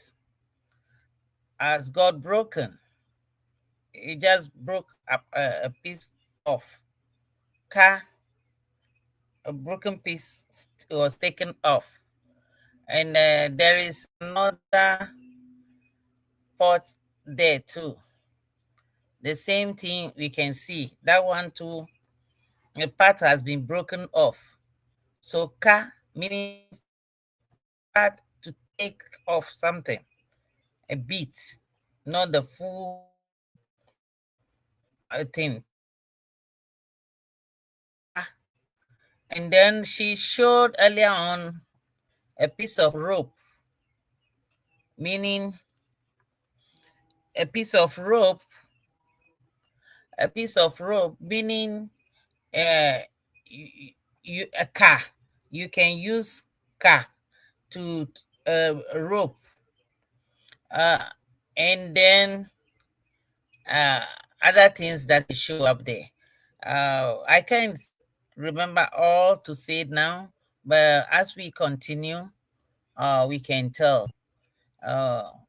Speaker 3: has got broken. It just broke up a piece off. Ka, a broken piece was taken off. And there is another pot there too. The same thing we can see. That one too, a part has been broken off. So ka meaning part to take off something, a bit, not the full thing. And then she showed earlier on a piece of rope, meaning a piece of rope, a piece of rope, meaning you, a car. You can use car to rope, and then other things that show up there. I can't remember all to say it now, but as we continue, we can tell.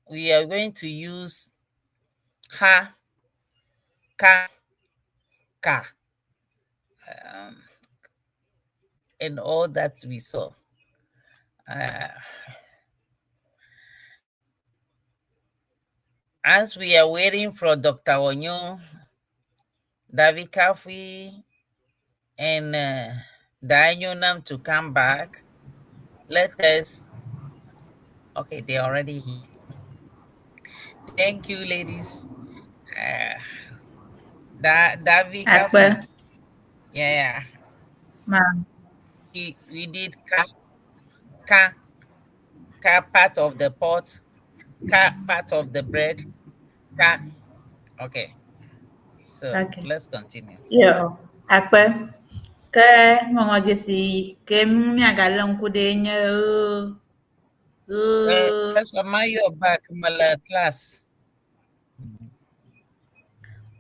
Speaker 3: We are going to use ha, ka, ka, and all that we saw. As we are waiting for Dr. Onyo, David Kafui, and Danyonam to come back, let us. Okay, they're already here. Thank you, ladies. David
Speaker 4: Akpe.
Speaker 3: Kafui. Yeah.
Speaker 4: Ma.
Speaker 3: We did ka, ka, ka part of the pot, ka part of the bread, ka. Okay. So
Speaker 4: Okay.
Speaker 3: let's continue.
Speaker 4: Yo, akpe. Ke ŋɔŋɔdzesi ke míagalé ŋku ɖe nye ʋ,
Speaker 3: First, am I your back, my class?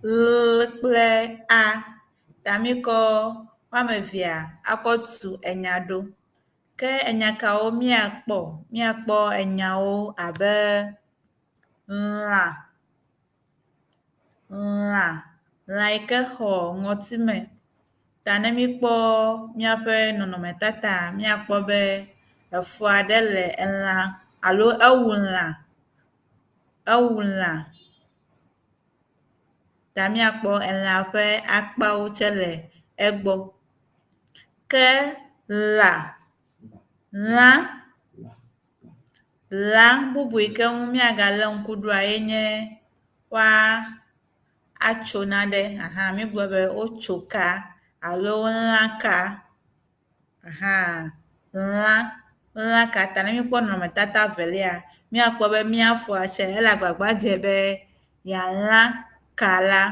Speaker 4: Ʋ kple a. Ta míkɔ woame evea akɔ tu enya ɖo. Ke enya kawo míakpɔ? Míakpɔ enyawo abe lã, lã, lã yi ke xɔ ŋɔtime. Ta ne míkpɔ míaƒe nɔnɔmetata, míakpɔ be efɔ aɖe le elã alo ewu lã, ewu lã. Ta míakpɔ elã ƒe akpawo tse le egbɔ. Ke lã, lã, lã bubu yi ke ŋu míagalé ŋku ɖoa ye nye woa atso nane. Aha, mígblɔ be wotso ka alo wolã ka. Aha, lã, lã ka ta ne míkpɔ nɔnɔmetata velia, míakpɔ be mía foa tse ele agbagba dze be yealã ka la.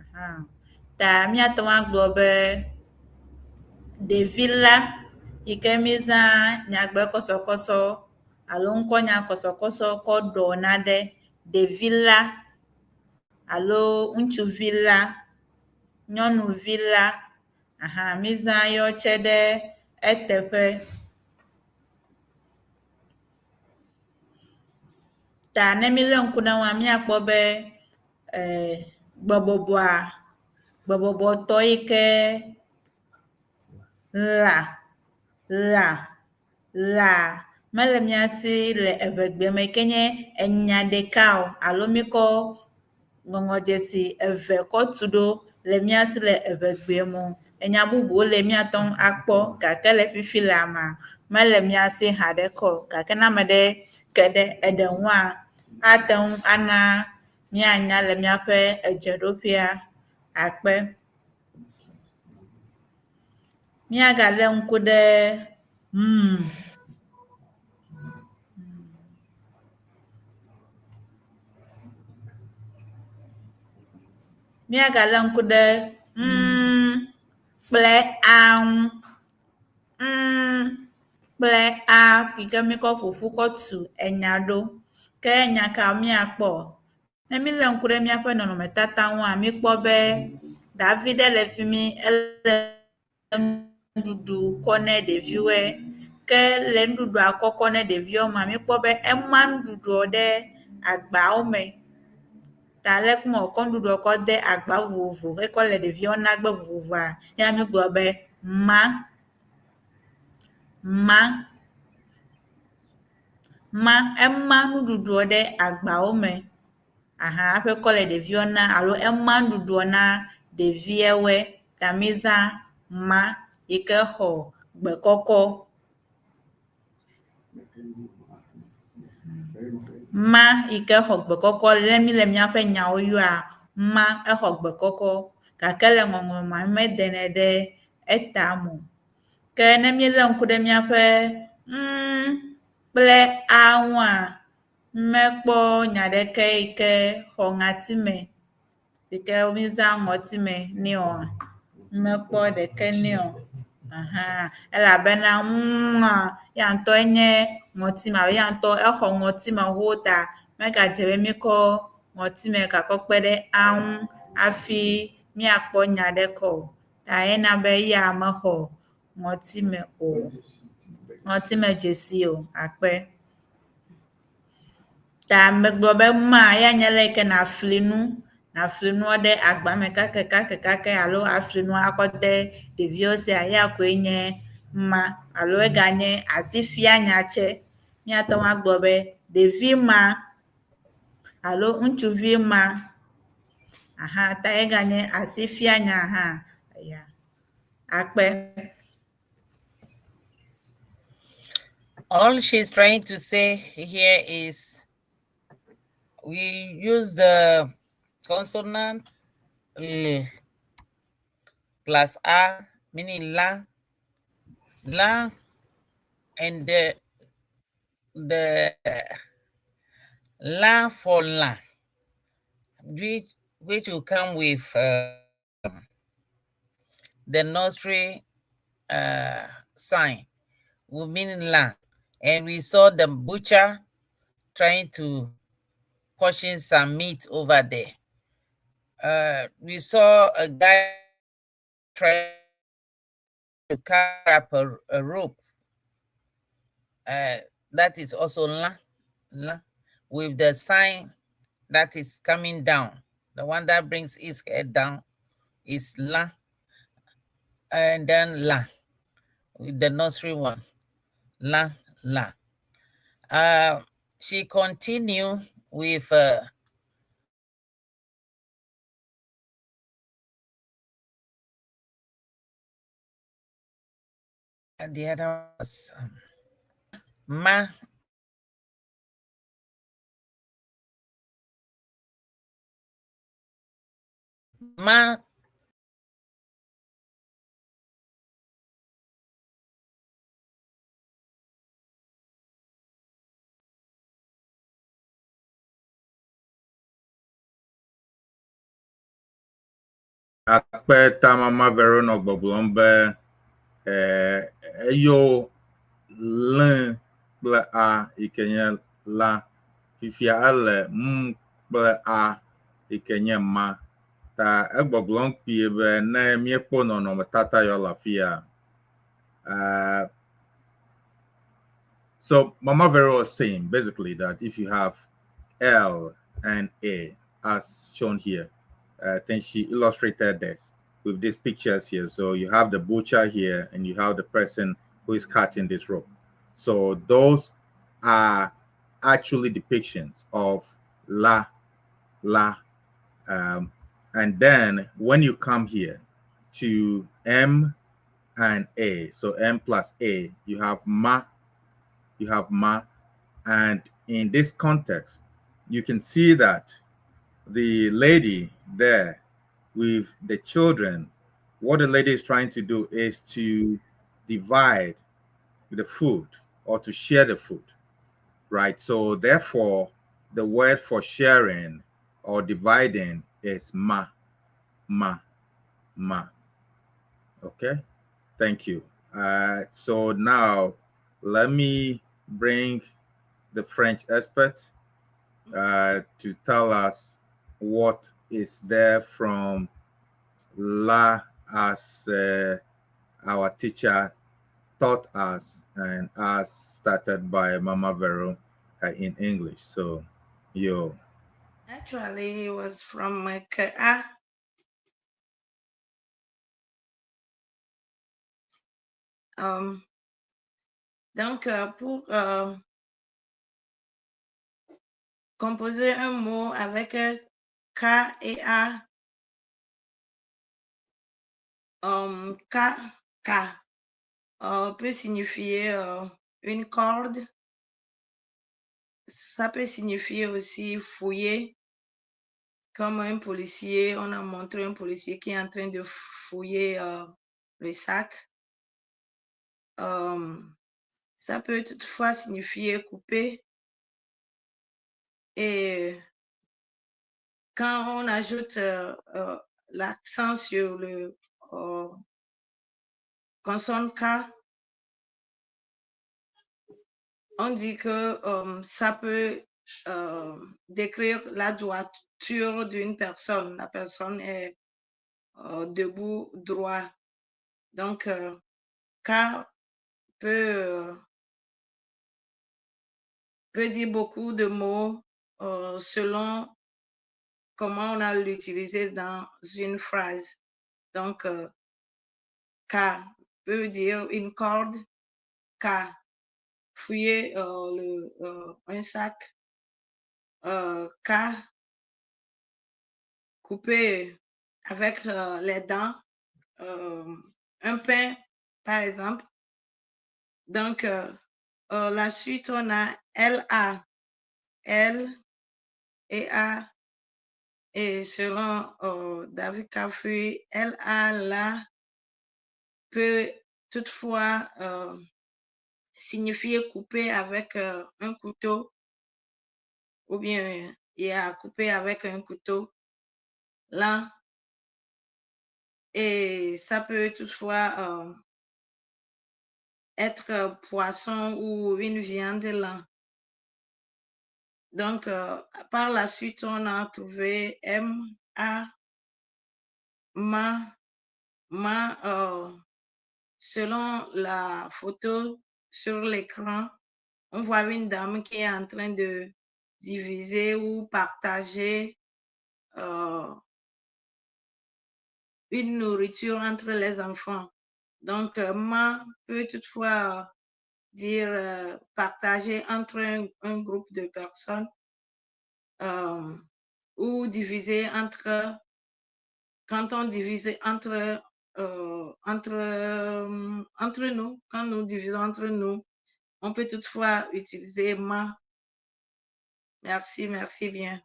Speaker 4: Aha, ta míate ŋu agblɔ be ɖevi la yi ke mízã nyagbe kɔsɔkɔsɔ alo ŋkɔnya kɔsɔkɔsɔ kɔ ɖɔ nane. Ɖevi la alo ŋutsuvi la, nyɔnuvi la. Aha, mízã yɔ tse ɖe eteƒe. Ta ne mílé ŋku ɖe ŋua, míakpɔ be gbebɔbɔa, gbebɔbɔtɔ yi ke lã, lã, lã mele mía si le eʋegbe me yi ke nye enya ɖeka o alo míkɔ ŋɔŋɔdzesi eve kɔ tu ɖo le mía si le eʋegbe me o. Enya bubuwo le míate ŋu akpɔ gake le fifi lea mea, mele mía si haɖeke o. Gake ne ame ɖe ke ɖe eɖe ŋua, ate ŋu ana míanya le míaƒe edzeɖoƒea akpe. Míagalé ŋku ɖe mm. Míagalé ŋku ɖe mm kple a ŋu. Mm kple a yi ke míkɔ ƒoƒu kɔ tu enya ɖo. Ke enya ka míakpɔ? Ne mílé ŋku ɖe míaƒe nɔnɔmetata ŋua, míkpɔ be davi ɖe le fi mi, ele nuɖuɖu kɔ ne ɖeviwoe. Ke le nuɖuɖua kɔkɔ ne ɖeviwo mea, míkpɔ be ema nuɖuɖuɔ ɖe agbawo me. Ta le kuma wòkɔ nuɖuɖuɔ kɔ de agba vovovo hekɔ le ɖeviwo na gbe vovovoa, ya mígblɔ be ma, ma, ma. Ema nuɖuɖuɔ ɖe agbawo me. Aha, hafi kɔ le ɖeviwo na alo ema nuɖuɖuɔ na ɖeviawoe. Ta mízã ma yi ke xɔ gbe kɔkɔ. Ma yi ke xɔ gbe kɔkɔ le mí le míaƒe nyawo yɔa, ma exɔ gbe kɔkɔ gake le ŋɔŋlɔ mea, medenɛ ɖe etame o. Ke ne míelé ŋku ɖe míaƒe mm kple a ŋua, mekpɔ nya ɖeke yi ke xɔ ŋatime yi ke mízã ŋɔtime nɛ oa, mekpɔ ɖeke nɛ o. Aha, elabena ŋua ya ŋutɔe nye ŋɔtime alo ya ŋutɔ exɔ ŋɔtime xoxo ta megadze be míkɔ ŋɔtime gakɔ kpe ɖe a ŋu hafi míakpɔ nya ɖeke o. Ta ena be ya mexɔ ŋɔtime o. Ŋɔtime dzesi o, akpe. Ta megblɔ be ma ya nye le yi ke nafli nu, nafli nua ɖe agba me kake kake kake alo afli nua akɔ de ɖeviwo sia ya koe nye ma alo eganye asifianya tsɛ. Míate ŋu agblɔ be ɖevi ma alo ŋutsuvi ma aha ta eganye asifianya hã. Ya. Akpe.
Speaker 3: All she's trying to say here is we use the consonant L plus A, meaning la, la, and the la for la, which will come with the nursery sign, will mean la. And we saw the butcher trying to portion some meat over there. We saw a guy trying to cut up a rope. That is also la, la, with the sign that is coming down. The one that brings his head down is la, and then la, with the nursery one, la, la. She continued with the other was ma. Ma
Speaker 2: Akpe ta Mama Vero nɔ gbɔgblɔm be eyo l kple a yi ke nye la fifia ele m kple a yi ke nye ma. Ta egbɔgblɔm kpuie be ne míekpɔ nɔnɔmetata yawo le afia. So Mama Vero was saying basically that if you have L and A as shown here, I think she illustrated this with these pictures here. So you have the butcher here and you have the person who is cutting this rope. So those are actually depictions of la, la. And then when you come here to M and A, so M plus A, you have ma, you have ma. And in this context, you can see that the lady there with the children, what the lady is trying to do is to divide the food or to share the food, right? So therefore, the word for sharing or dividing is ma, ma, ma. Okay, thank you. So now let me bring the French expert to tell us what is there from la as our teacher taught us and as started by Mama Vero in English. So, yo.
Speaker 5: Actually, it was from K-A. Donc, pour composer un mot avec K et A, K, K peut signifier une corde. Ça peut signifier aussi fouiller, comme un policier. On a montré un policier qui est en train de fouiller le sac. Ça peut toutefois signifier couper. Et quand on ajoute l'accent sur le consonne K, on dit que ça peut décrire la droiture d'une personne. La personne est debout, droit. Donc, K peut peut dire beaucoup de mots selon comment on a l'utilisé dans une phrase. Donc, K peut dire une corde, K, fouiller un sac, K, couper avec les dents, un pain, par exemple. Donc, la suite, on a L, A, L et A. Et selon David Kafui, L, A, la peut toutefois signifier couper avec un couteau ou bien il y a couper avec un couteau là. Et ça peut toutefois être poisson ou une viande là. Donc, par la suite, on a trouvé M, A, Ma, Ma, selon la photo sur l'écran, on voit une dame qui est en train de diviser ou partager une nourriture entre les enfants. Donc, ma peut toutefois dire partager entre un groupe de personnes ou diviser entre, quand on divise entre, entre, entre nous, quand nous divisons entre nous, on peut toutefois utiliser ma. Merci, merci bien.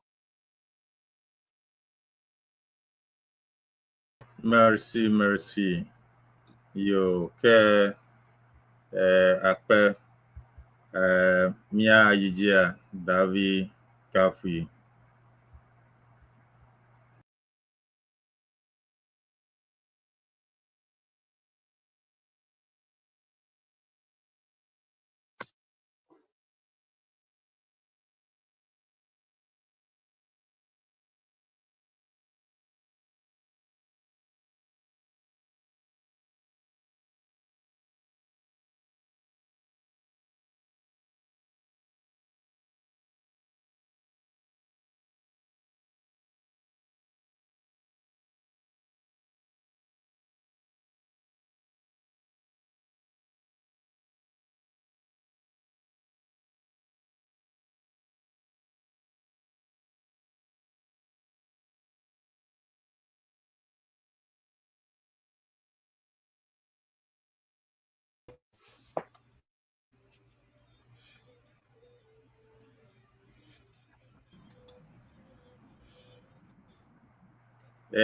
Speaker 2: Merci, merci. Yo, ke akpe mia yijia Davi Kafui.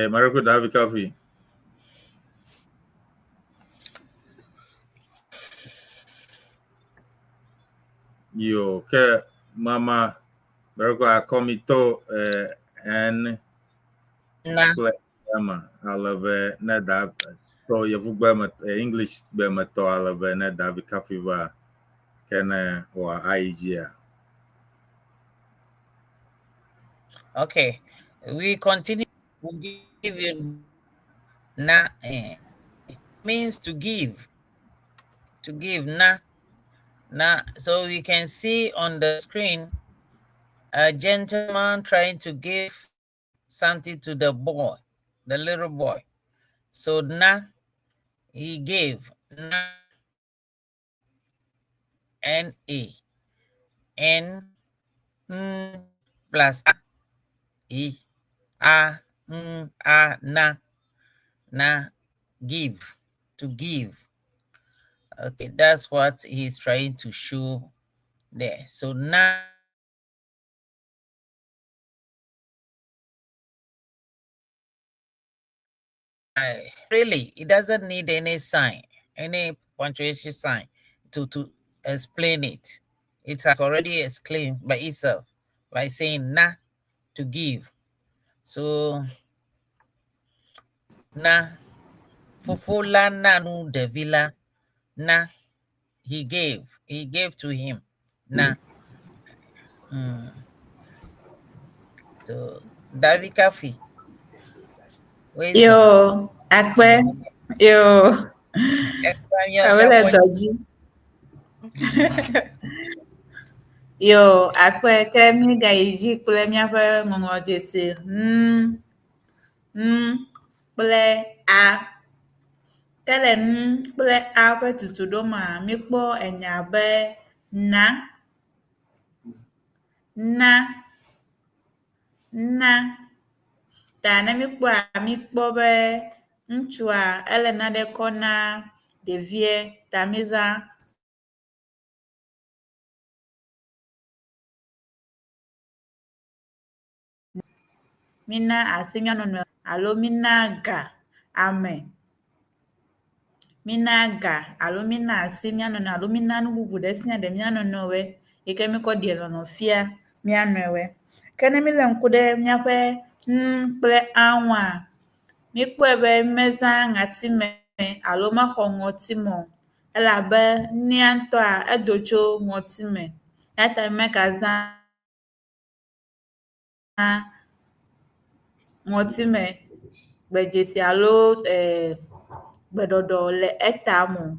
Speaker 2: Mariko Davi Kafui. Yo, ke mama Mariko akomito n
Speaker 3: Na.
Speaker 2: kple ama alebe ne da to yevugbe me English gbe me tɔ alebe ne Davi Kafui va ke ne wɔ ayi dzia.
Speaker 3: Okay, we continue. We give you na means to give, to give na na. So we can see on the screen a gentleman trying to give something to the boy, the little boy. So na, he gave na, N A N N plus A E A N A na, na, give, to give. Okay, that's what he's trying to show there. So now really, it doesn't need any sign, any punctuation sign to explain it. It has already explained by itself by saying na, to give. So na, fufu la nanu de villa na, he gave to him na. So Davi Kafui.
Speaker 4: Yo, akpe, yo. Awele doji. Yo, akpe ke míegayi dzi kple míaƒe ŋɔŋlɔdzesi N, N kple A. Ke le N kple A ƒe tutuɖo mea, míekpɔ enya be na, na, na. Ta ne míekpɔa, míekpɔ be ŋutsua ele nane kɔ na ɖevia ta míezã Mína asi mía nɔnɔewo alo mína ga ame. Mína ga alo mína asi mía nɔnɔewo alo mína nu bubu ɖe sia ɖe mía nɔnɔewoe yi ke míkɔ ɖe lɔlɔ̃ fia mía nɔewoe. Ke ne mílé ŋku ɖe míaƒe ŋ kple a ŋua, míkpɔe be mezã ŋatime alo mexɔ ŋɔtime o elabe nea ŋutɔa edo tso ŋɔtime eya ta mímegazã ŋɔtime gbedzesi alo e gbeɖɔɖɔ le etame o.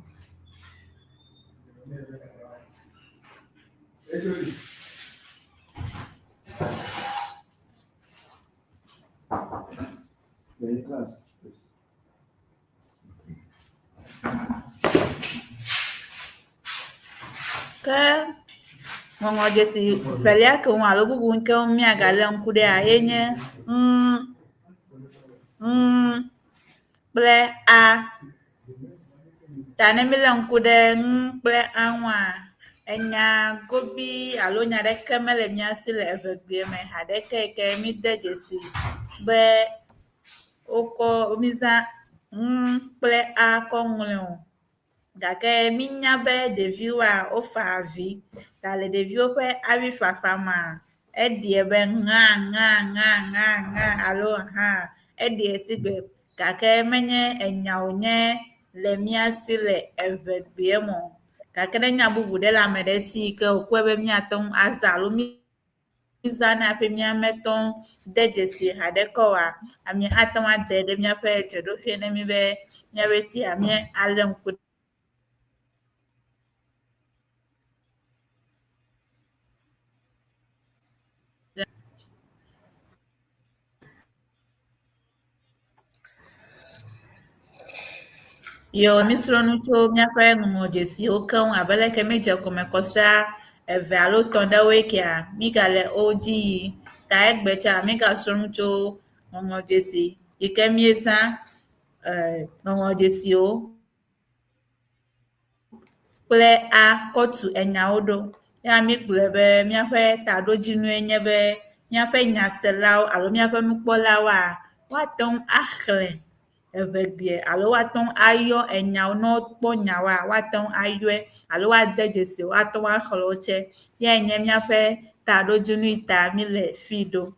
Speaker 4: Ke ŋɔŋlɔdzesi velia ke ŋu alo bubu ke ŋu míagalé ŋku ɖea ye nye ŋ, ŋ kple a. Ta ne mílé ŋku ɖe ŋ kple a ŋua, enya gobi alo nya ɖeke mele mía si le eŋegbea me haɖeke yi ke míde dzesi be wokɔ mízã ŋ kple a kɔ ŋlɔe o. Gake mínya be ɖeviwoa wofa avi ta le ɖeviwo ƒe avifafa mea, eɖie be ŋa ŋa ŋa ŋa ŋa alo hã eɖie sigbe gake menye enya wònye le mía si le eŋegbea me o. Gake ne nya bubu ɖe le ame ɖe si yi ke wòkpɔe be míate ŋu azã alo mízãnɛ hafi míametɔ ŋu de dzesi haɖeke oa, ame ate ŋu ade ɖe míaƒe dzeɖoƒe ne mí be míaƒe tea míalé ŋku ɖe. Yo, mísrɔ̃ nu tso míaƒe ŋɔŋlɔdzesiwo keŋ abe leke míedze gɔme kɔsia eve alo etɔ̃ ɖewoe kea, mígale wo dzi yim. Ta egbe tsea, mígasrɔ̃ nu tso ŋɔŋlɔdzesi yi ke míezã ŋɔŋlɔdzesiwo kple a kɔ tu enyawo ɖo. Ya mígblɔe be míaƒe taɖodzinue nye be míaƒe nyaselawo alo míaƒe nukpɔlawoa, woate ŋu axlẽ eŋegbea alo woate ŋu ayɔ enyawo ne wokpɔ nyawoa, woate ŋu ayɔe alo woade dzesi woate ŋu axlẽ wo tsɛ. Yae nye míaƒe taɖodzinu yi ta míle fi ɖo.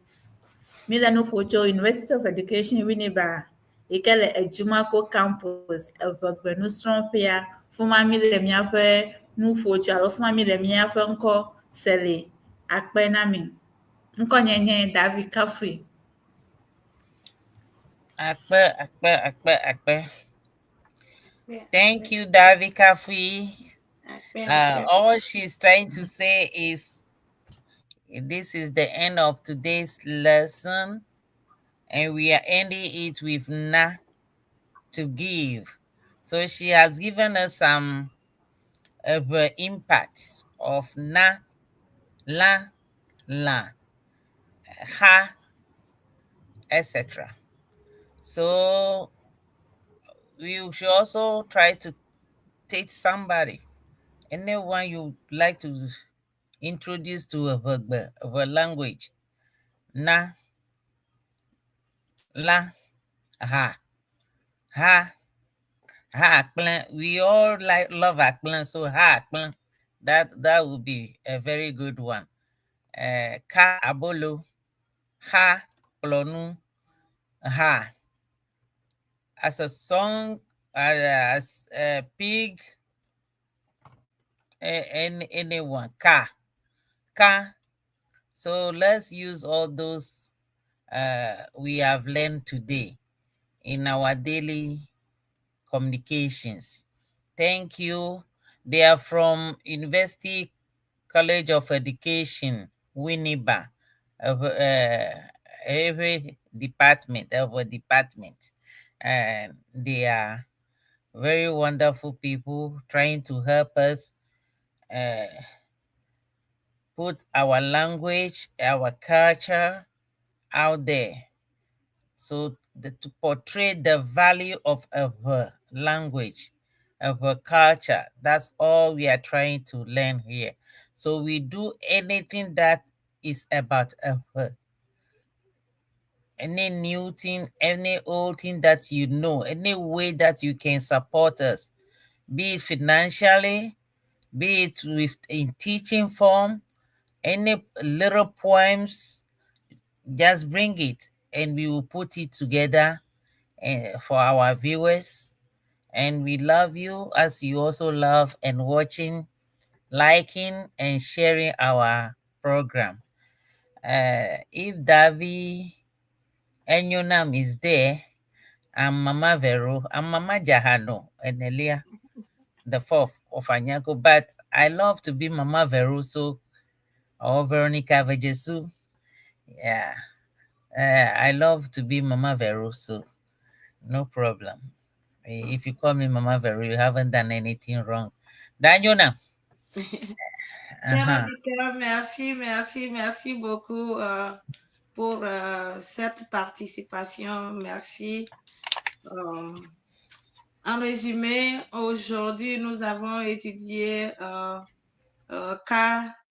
Speaker 4: Míle nu ƒom tso University of Education Winneba yi ke le Edjumako Campus, Eʋegbe nusrɔ̃ƒea. Fi ma míle míaƒe nuƒo tso alo fi ma míle míaƒe ŋkɔ se le. Akpe na mi. Ŋkɔnye nye David Kafui.
Speaker 3: Akpe, akpe, akpe, akpe. Thank you, David Kafui. All she's trying to say is this is the end of today's lesson, and we are ending it with na to give. So she has given us some of the impact of na, la, la, ha, etc. So we should also try to teach somebody, anyone you like to introduce to a the language. Na, la, ha, ha, ha, akple. We all like love akple, so ha, akple. That would be a very good one. Ka abolo, ha, klonu, ha. As a song, as a pig, anyone, ka, ka. So let's use all those we have learned today in our daily communications. Thank you. They are from University College of Education, Winneba, of every department, every department. And they are very wonderful people trying to help us put our language, our culture out there. So to portray the value of a language, of a culture, that's all we are trying to learn here. So we do anything that is about a any new thing, any old thing that you know, any way that you can support us, be it financially, be it with in teaching form, any little poems, just bring it and we will put it together for our viewers. And we love you as you also love and watching, liking, and sharing our program. If Davi Enyonam is there, I'm Mama Vero, I'm Mama Jahano, and Elia, the fourth of Anyako. But I love to be Mama Vero, so or Veronica Vejesu. Yeah. I love to be Mama Vero, so no problem. If you call me Mama Vero, you haven't done anything wrong. Danyona.
Speaker 5: Veronica, merci, merci, merci beaucoup pour cette participation. Merci. En résumé, aujourd'hui, nous avons étudié K,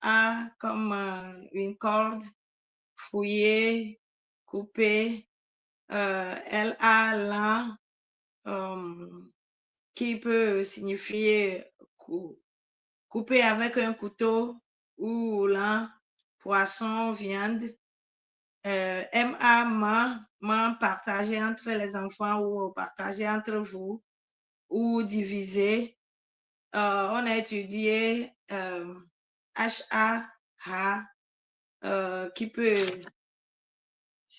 Speaker 5: A comme une corde, fouiller, couper, L, A, la, qui peut signifier couper avec un couteau ou la, poisson, viande. M, A, ma, ma, partager entre les enfants ou partager entre vous ou diviser. On a étudié H, A, H, qui peut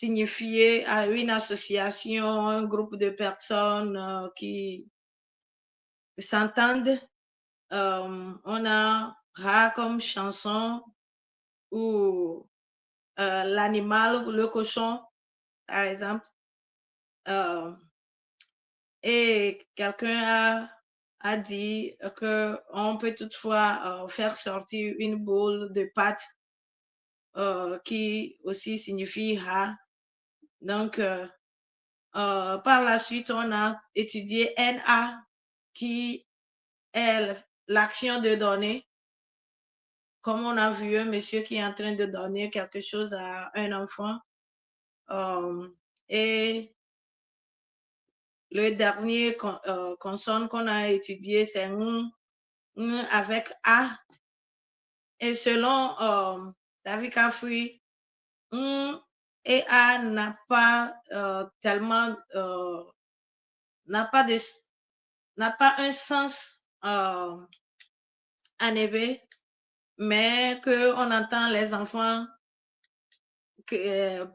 Speaker 5: signifier à une association, un groupe de personnes qui s'entendent. On a Ra comme chanson ou l'animal, le cochon, par exemple. Et quelqu'un a dit qu'on peut toutefois faire sortir une boule de pâte qui aussi signifie Ha. Donc, par la suite, on a étudié NA qui est l'action de donner. Comme on a vu un monsieur qui est en train de donner quelque chose à un enfant. Et le dernier consonne qu'on a étudié, c'est N, N avec A. Et selon David Kafui, N et A n'a pas tellement, n'a pas de, n'a pas un sens en éveil, mais qu'on entend les enfants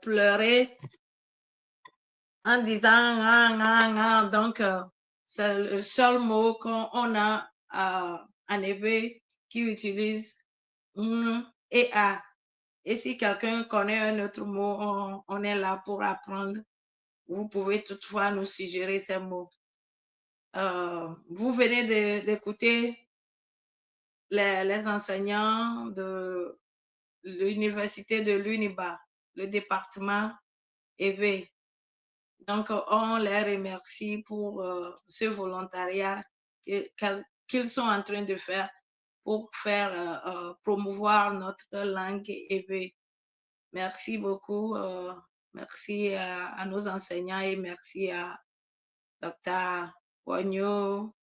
Speaker 5: pleurer en disant ah, ah, ah. Donc, c'est le seul mot qu'on a en éveil qui utilise N et A. Et si quelqu'un connaît un autre mot, on est là pour apprendre. Vous pouvez toutefois nous suggérer ces mots. Vous venez d'écouter les enseignants de l'université de l'UNIBA, le département EV. Donc, on les remercie pour ce volontariat qu'ils sont en train de faire pour faire promouvoir notre langue EV. Merci beaucoup. Merci à nos enseignants et merci à Dr. Wonyo,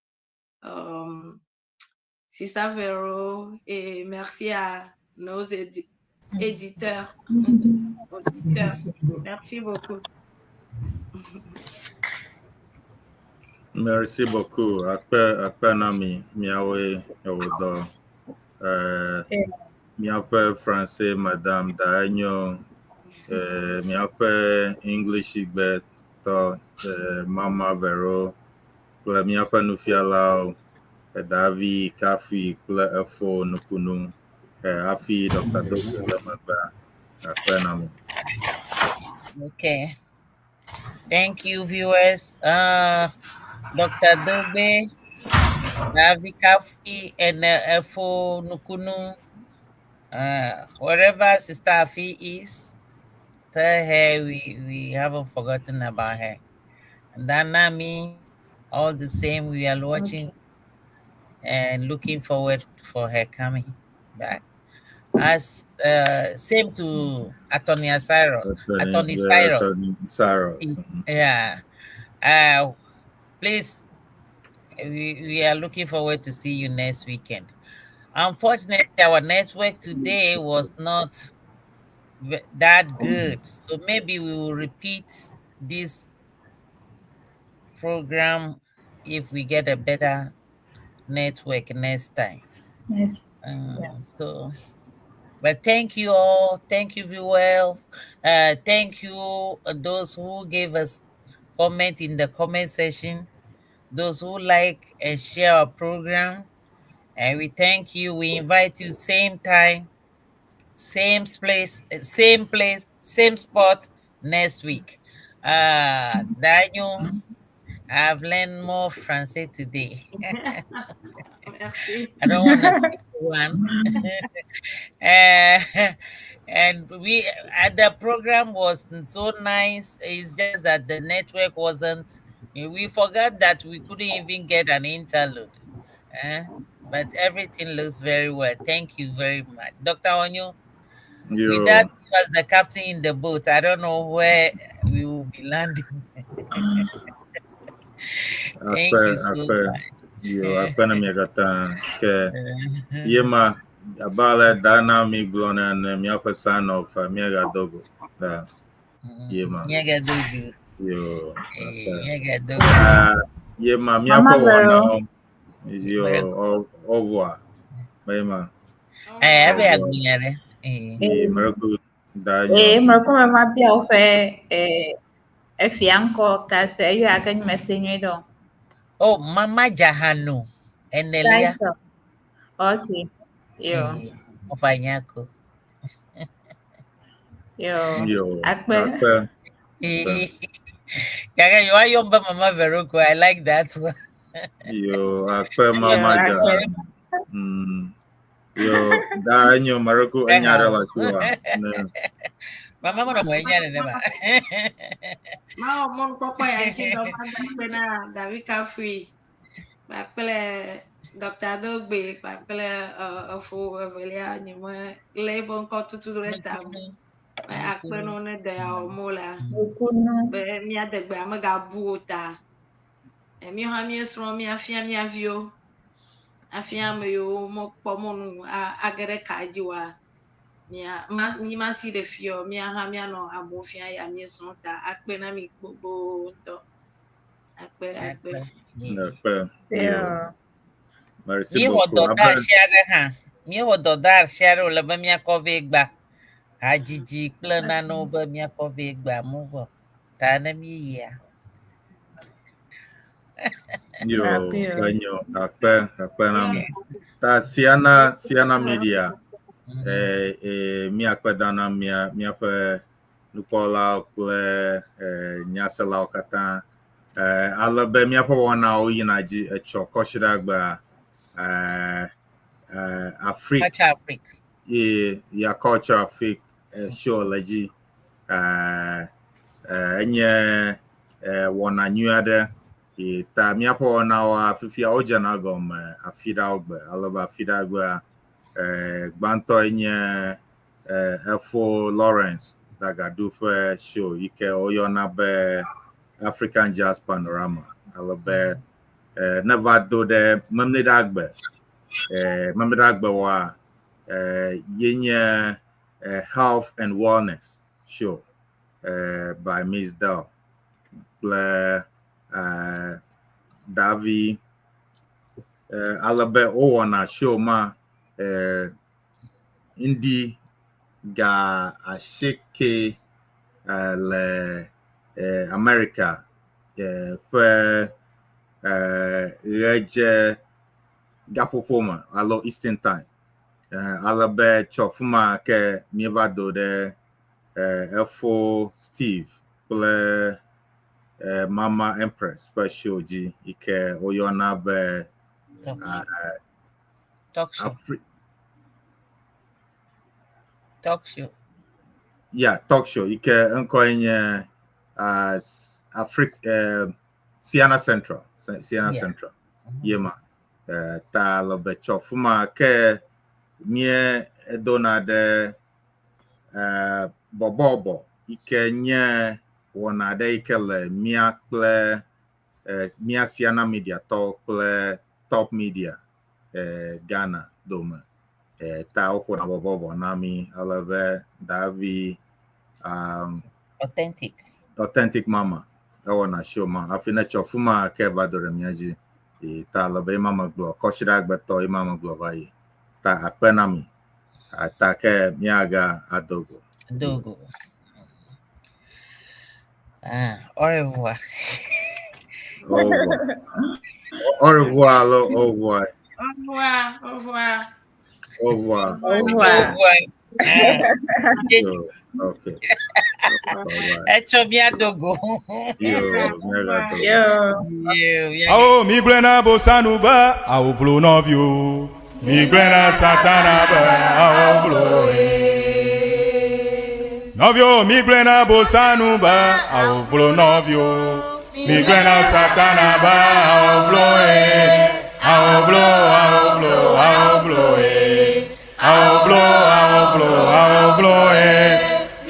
Speaker 5: Sister Vero, et merci à nos éditeurs. Auditeurs. Merci beaucoup.
Speaker 2: Merci beaucoup. Akpe akpe na mi miawoe ewɔ dɔ. Miaƒe français madame Daenyo, miaƒe English gbe tɔ Mama Vero kple miaƒe nufialawo Davi, Kafi kple Efo Nukunu. Eh, hafi Dr. Doku le megbea, akpe na mi.
Speaker 3: Okay. Thank you, viewers. Dr. Dogbe, Ravi Kafi, and Efo Nukunu, wherever Sister Afi is, tell her we haven't forgotten about her. And Danami, all the same, we are watching and looking forward for her coming back. As same to Attorney Cyrus. Attorney
Speaker 2: yeah,
Speaker 3: Cyrus.
Speaker 2: Attorney Cyrus.
Speaker 3: Yeah. Please, we are looking forward to see you next weekend. Unfortunately, our network today was not that good. So maybe we will repeat this program if we get a better network next time.
Speaker 4: Yes.
Speaker 3: So, but thank you all. Thank you, viewers. Thank you, those who gave us comment in the comment section, those who like and share our program. And we thank you. We invite you same time, same place, same place, same spot next week. Daniel, I've learned more Francais today.
Speaker 5: Merci.
Speaker 3: I don't want to skip one. And we the program was so nice. It's just that the network wasn't. We forgot that we couldn't even get an interlude. Eh? But everything looks very well. Thank you very much, Dr. Onyo.
Speaker 2: Yo,
Speaker 3: Without you as the captain in the boat, I don't know where we will be landing. Thank
Speaker 2: akpe,
Speaker 3: you so
Speaker 2: akpe.
Speaker 3: much.
Speaker 2: Yo, akpe na mi katã. Ke ye ma abe ale da na mi gblɔ ne ene míaƒe sign off míagado go. Da ye ma.
Speaker 3: Nyagadogo.
Speaker 2: Yo, akpe.
Speaker 3: Nyagadogo.
Speaker 2: Ah, ye ma míaƒe
Speaker 4: Mama Vero.
Speaker 2: wɔnawo. Yo, au revoir. Ye ma.
Speaker 3: Eh, abe
Speaker 2: Au revoir.
Speaker 3: agunyare. Eh.
Speaker 2: Ye mreku da
Speaker 4: Ee,
Speaker 2: nyo.
Speaker 4: mreko me ma bia woƒe efia ŋkɔ ta se eyo ake nye mese nyuie ɖe o.
Speaker 3: Oh, Mama Jahanu. Enelia.
Speaker 4: Title. Okay. Yo,
Speaker 3: Eh, Ofanyako.
Speaker 4: yo.
Speaker 2: Yo,
Speaker 4: Akpe.
Speaker 2: akpe.
Speaker 3: Gaga, you are Yomba Mama Veroko. I like that one.
Speaker 2: Yo, akpe mama
Speaker 4: Yo,
Speaker 2: ja.
Speaker 4: akpe.
Speaker 2: Yo, da nyo mreku enyare la chua. Ne.
Speaker 3: Mama mwana mwenyane nema.
Speaker 5: Mawɔ mɔnukpɔkpɔ ya ŋuti dɔ ma da akpe na David Kafui kpakple Dr. Dogbe kpakple efo evelia nye me lé eƒe ŋkɔ tutu ɖe ta me. Me akpe na wo ne dɔ ya wɔm wolea
Speaker 4: Nukunu.
Speaker 5: be mía degbea megabu o ta. Míawo hã míesrɔ̃ míafia mía viwo, afia ame yiwo mekpɔ mɔnu age ɖe ka dzi oa. Mía ma mi ma si ɖe fia o, mía hã míanɔ amewo fia ya míesrɔ̃ ta akpe na mi gbogbo ŋutɔ. Akpe akpe.
Speaker 2: Akpe. Yo.
Speaker 4: Yo.
Speaker 2: Merci
Speaker 3: Míewɔ
Speaker 2: beaucoup.
Speaker 3: dɔda
Speaker 2: Abe
Speaker 3: asi aɖe hã. Míewɔ dɔda asi aɖe wòle be míakɔ vɛ gbã. Hadzidzi kple nanewo be míakɔ vɛ gbã mu vɔ. Ta ne míeyia.
Speaker 2: Yo,
Speaker 4: Akpe o.
Speaker 2: enyo, akpe, akpe na mi. Ta Siana Media. Eh, míakpe da na mía míaƒe nukpɔlawo kple nyaselawo katã. Ale be míaƒe wɔnawo yina dzi etsɔ kɔsiɖagbea Afrique
Speaker 3: Culture Africa.
Speaker 2: ye ya Culture Afrique show le dzi. Enye wɔna nyui aɖe. Ye ta míaƒe wɔnawoa fifia wodzena gɔme afi ɖewo gbe ale be afi ɖe gbea gbãtɔe nye Efo Lawrence Dagadu ƒe show yi ke woyɔna be African Jazz Panorama ale be ne va do ɖe Memleɖagbe Memleɖagbe wɔa ye nye Health and Wellness show by Miss Dell kple Davi ale be wowɔna show ma ŋdi ga asieke le America ƒe ɣedze gaƒoƒo me alo Eastern Time. Ale be tsɔ fuma ke míeva do ɖe efo Steve kple Mama Empress ƒe show dzi yi ke woyɔna be
Speaker 3: Talk show. Talk show. Talk show.
Speaker 2: Yeah, talk show yi ke ŋkɔe nye Afri Siana Central, Siana Central. Ye ma. Ta le be tsɔ fuma ke mie edona ɖe bɔbɔbɔ yi ke nye wɔna ɖe yi ke le mía kple mía Siana Media tɔwo kple Top Media Ghana dome. Ta woƒona bɔbɔbɔ na mí ale be Davi
Speaker 3: Authentic.
Speaker 2: Authentic Mama ewɔna show ma hafi ne tsɔ fuma ke va do ɖe mía dzi. Ta le be ema megblɔ kɔsiɖagbetɔ ema megblɔ va yi. Ta akpe na mi. Ta ke míaga ado go.
Speaker 3: Dogo. Ah, au revoir.
Speaker 2: Au revoir. Au revoir alo au revoir.
Speaker 5: Au revoir, au revoir.
Speaker 2: Au revoir.
Speaker 4: Au revoir.
Speaker 3: Au revoir. Ah.
Speaker 2: Yo, okay. Bye bye.
Speaker 3: Etsɔ mía dogo.
Speaker 2: Yo, míaga do go.
Speaker 4: Yo.
Speaker 3: Yo, mía
Speaker 1: Awo mi gblẽ na bosanu be awo vlo nɔviwo. Mi gblẽ na satana be awo vlo ye. Nɔviwo mi gblẽ na bosanu be awo vlo nɔviwo. Mi gblẽ na satana be awo vlo ye. Awo vlo, awo vlo, awo vlo ye. Awo vlo, awo vlo, awo vlo ye.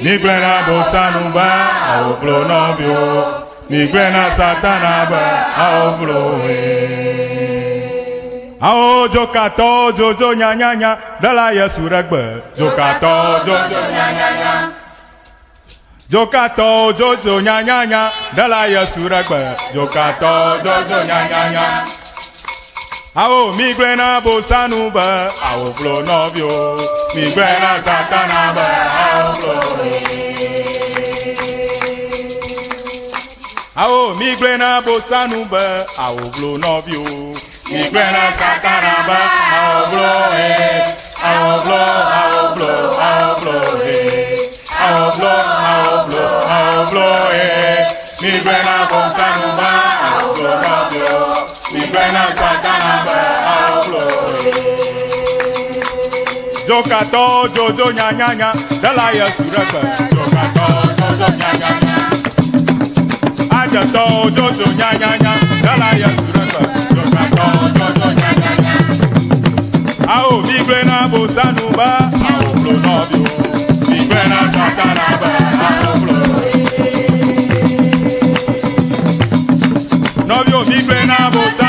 Speaker 1: Mi gblẽ na bosanu be awo vlo nɔviwo. Mi gblẽ na satana be awo vlo ye. Awo dzokatɔwo dzodzo nyanyanya ɖela Yesu ɖe gbe. Dzokatɔwo dzodzo nyanyanya. Dzokatɔwo dzodzo nyanyanya ɖela Yesu ɖe gbe. Dzokatɔwo dzodzo nyanyanya. Awo mi gblẽ na bosanu be awo vlo nɔviwo. Mi gblẽ na satana be awo vlo. Awo mi gblẽ na bosanu be awo vlo nɔviwo. Mi gblẽ na satana be awo vlo he. Awo vlo, awo vlo, awo vlo he. Awo vlo, awo vlo, awo vlo he. Mi gblẽ na bosanu be awo vlo nɔviwo. Mi gblẽ na satana be awo vlo he. Dzokatɔ dzodzo nyanyanya ɖela Yesu ɖe gbe. Dzokatɔ dzodzo nyanyanya. Adzetɔ dzodzo nyanyanya ɖela Yesu ɖe gbe. Dzokatɔ dzodzo nyanyanya. Awo mi gblẽ na bosanu be awo vlo nɔviwo. Mi gblẽ na satana be awo vlo. Nɔviwo mi gblẽ na bosanu.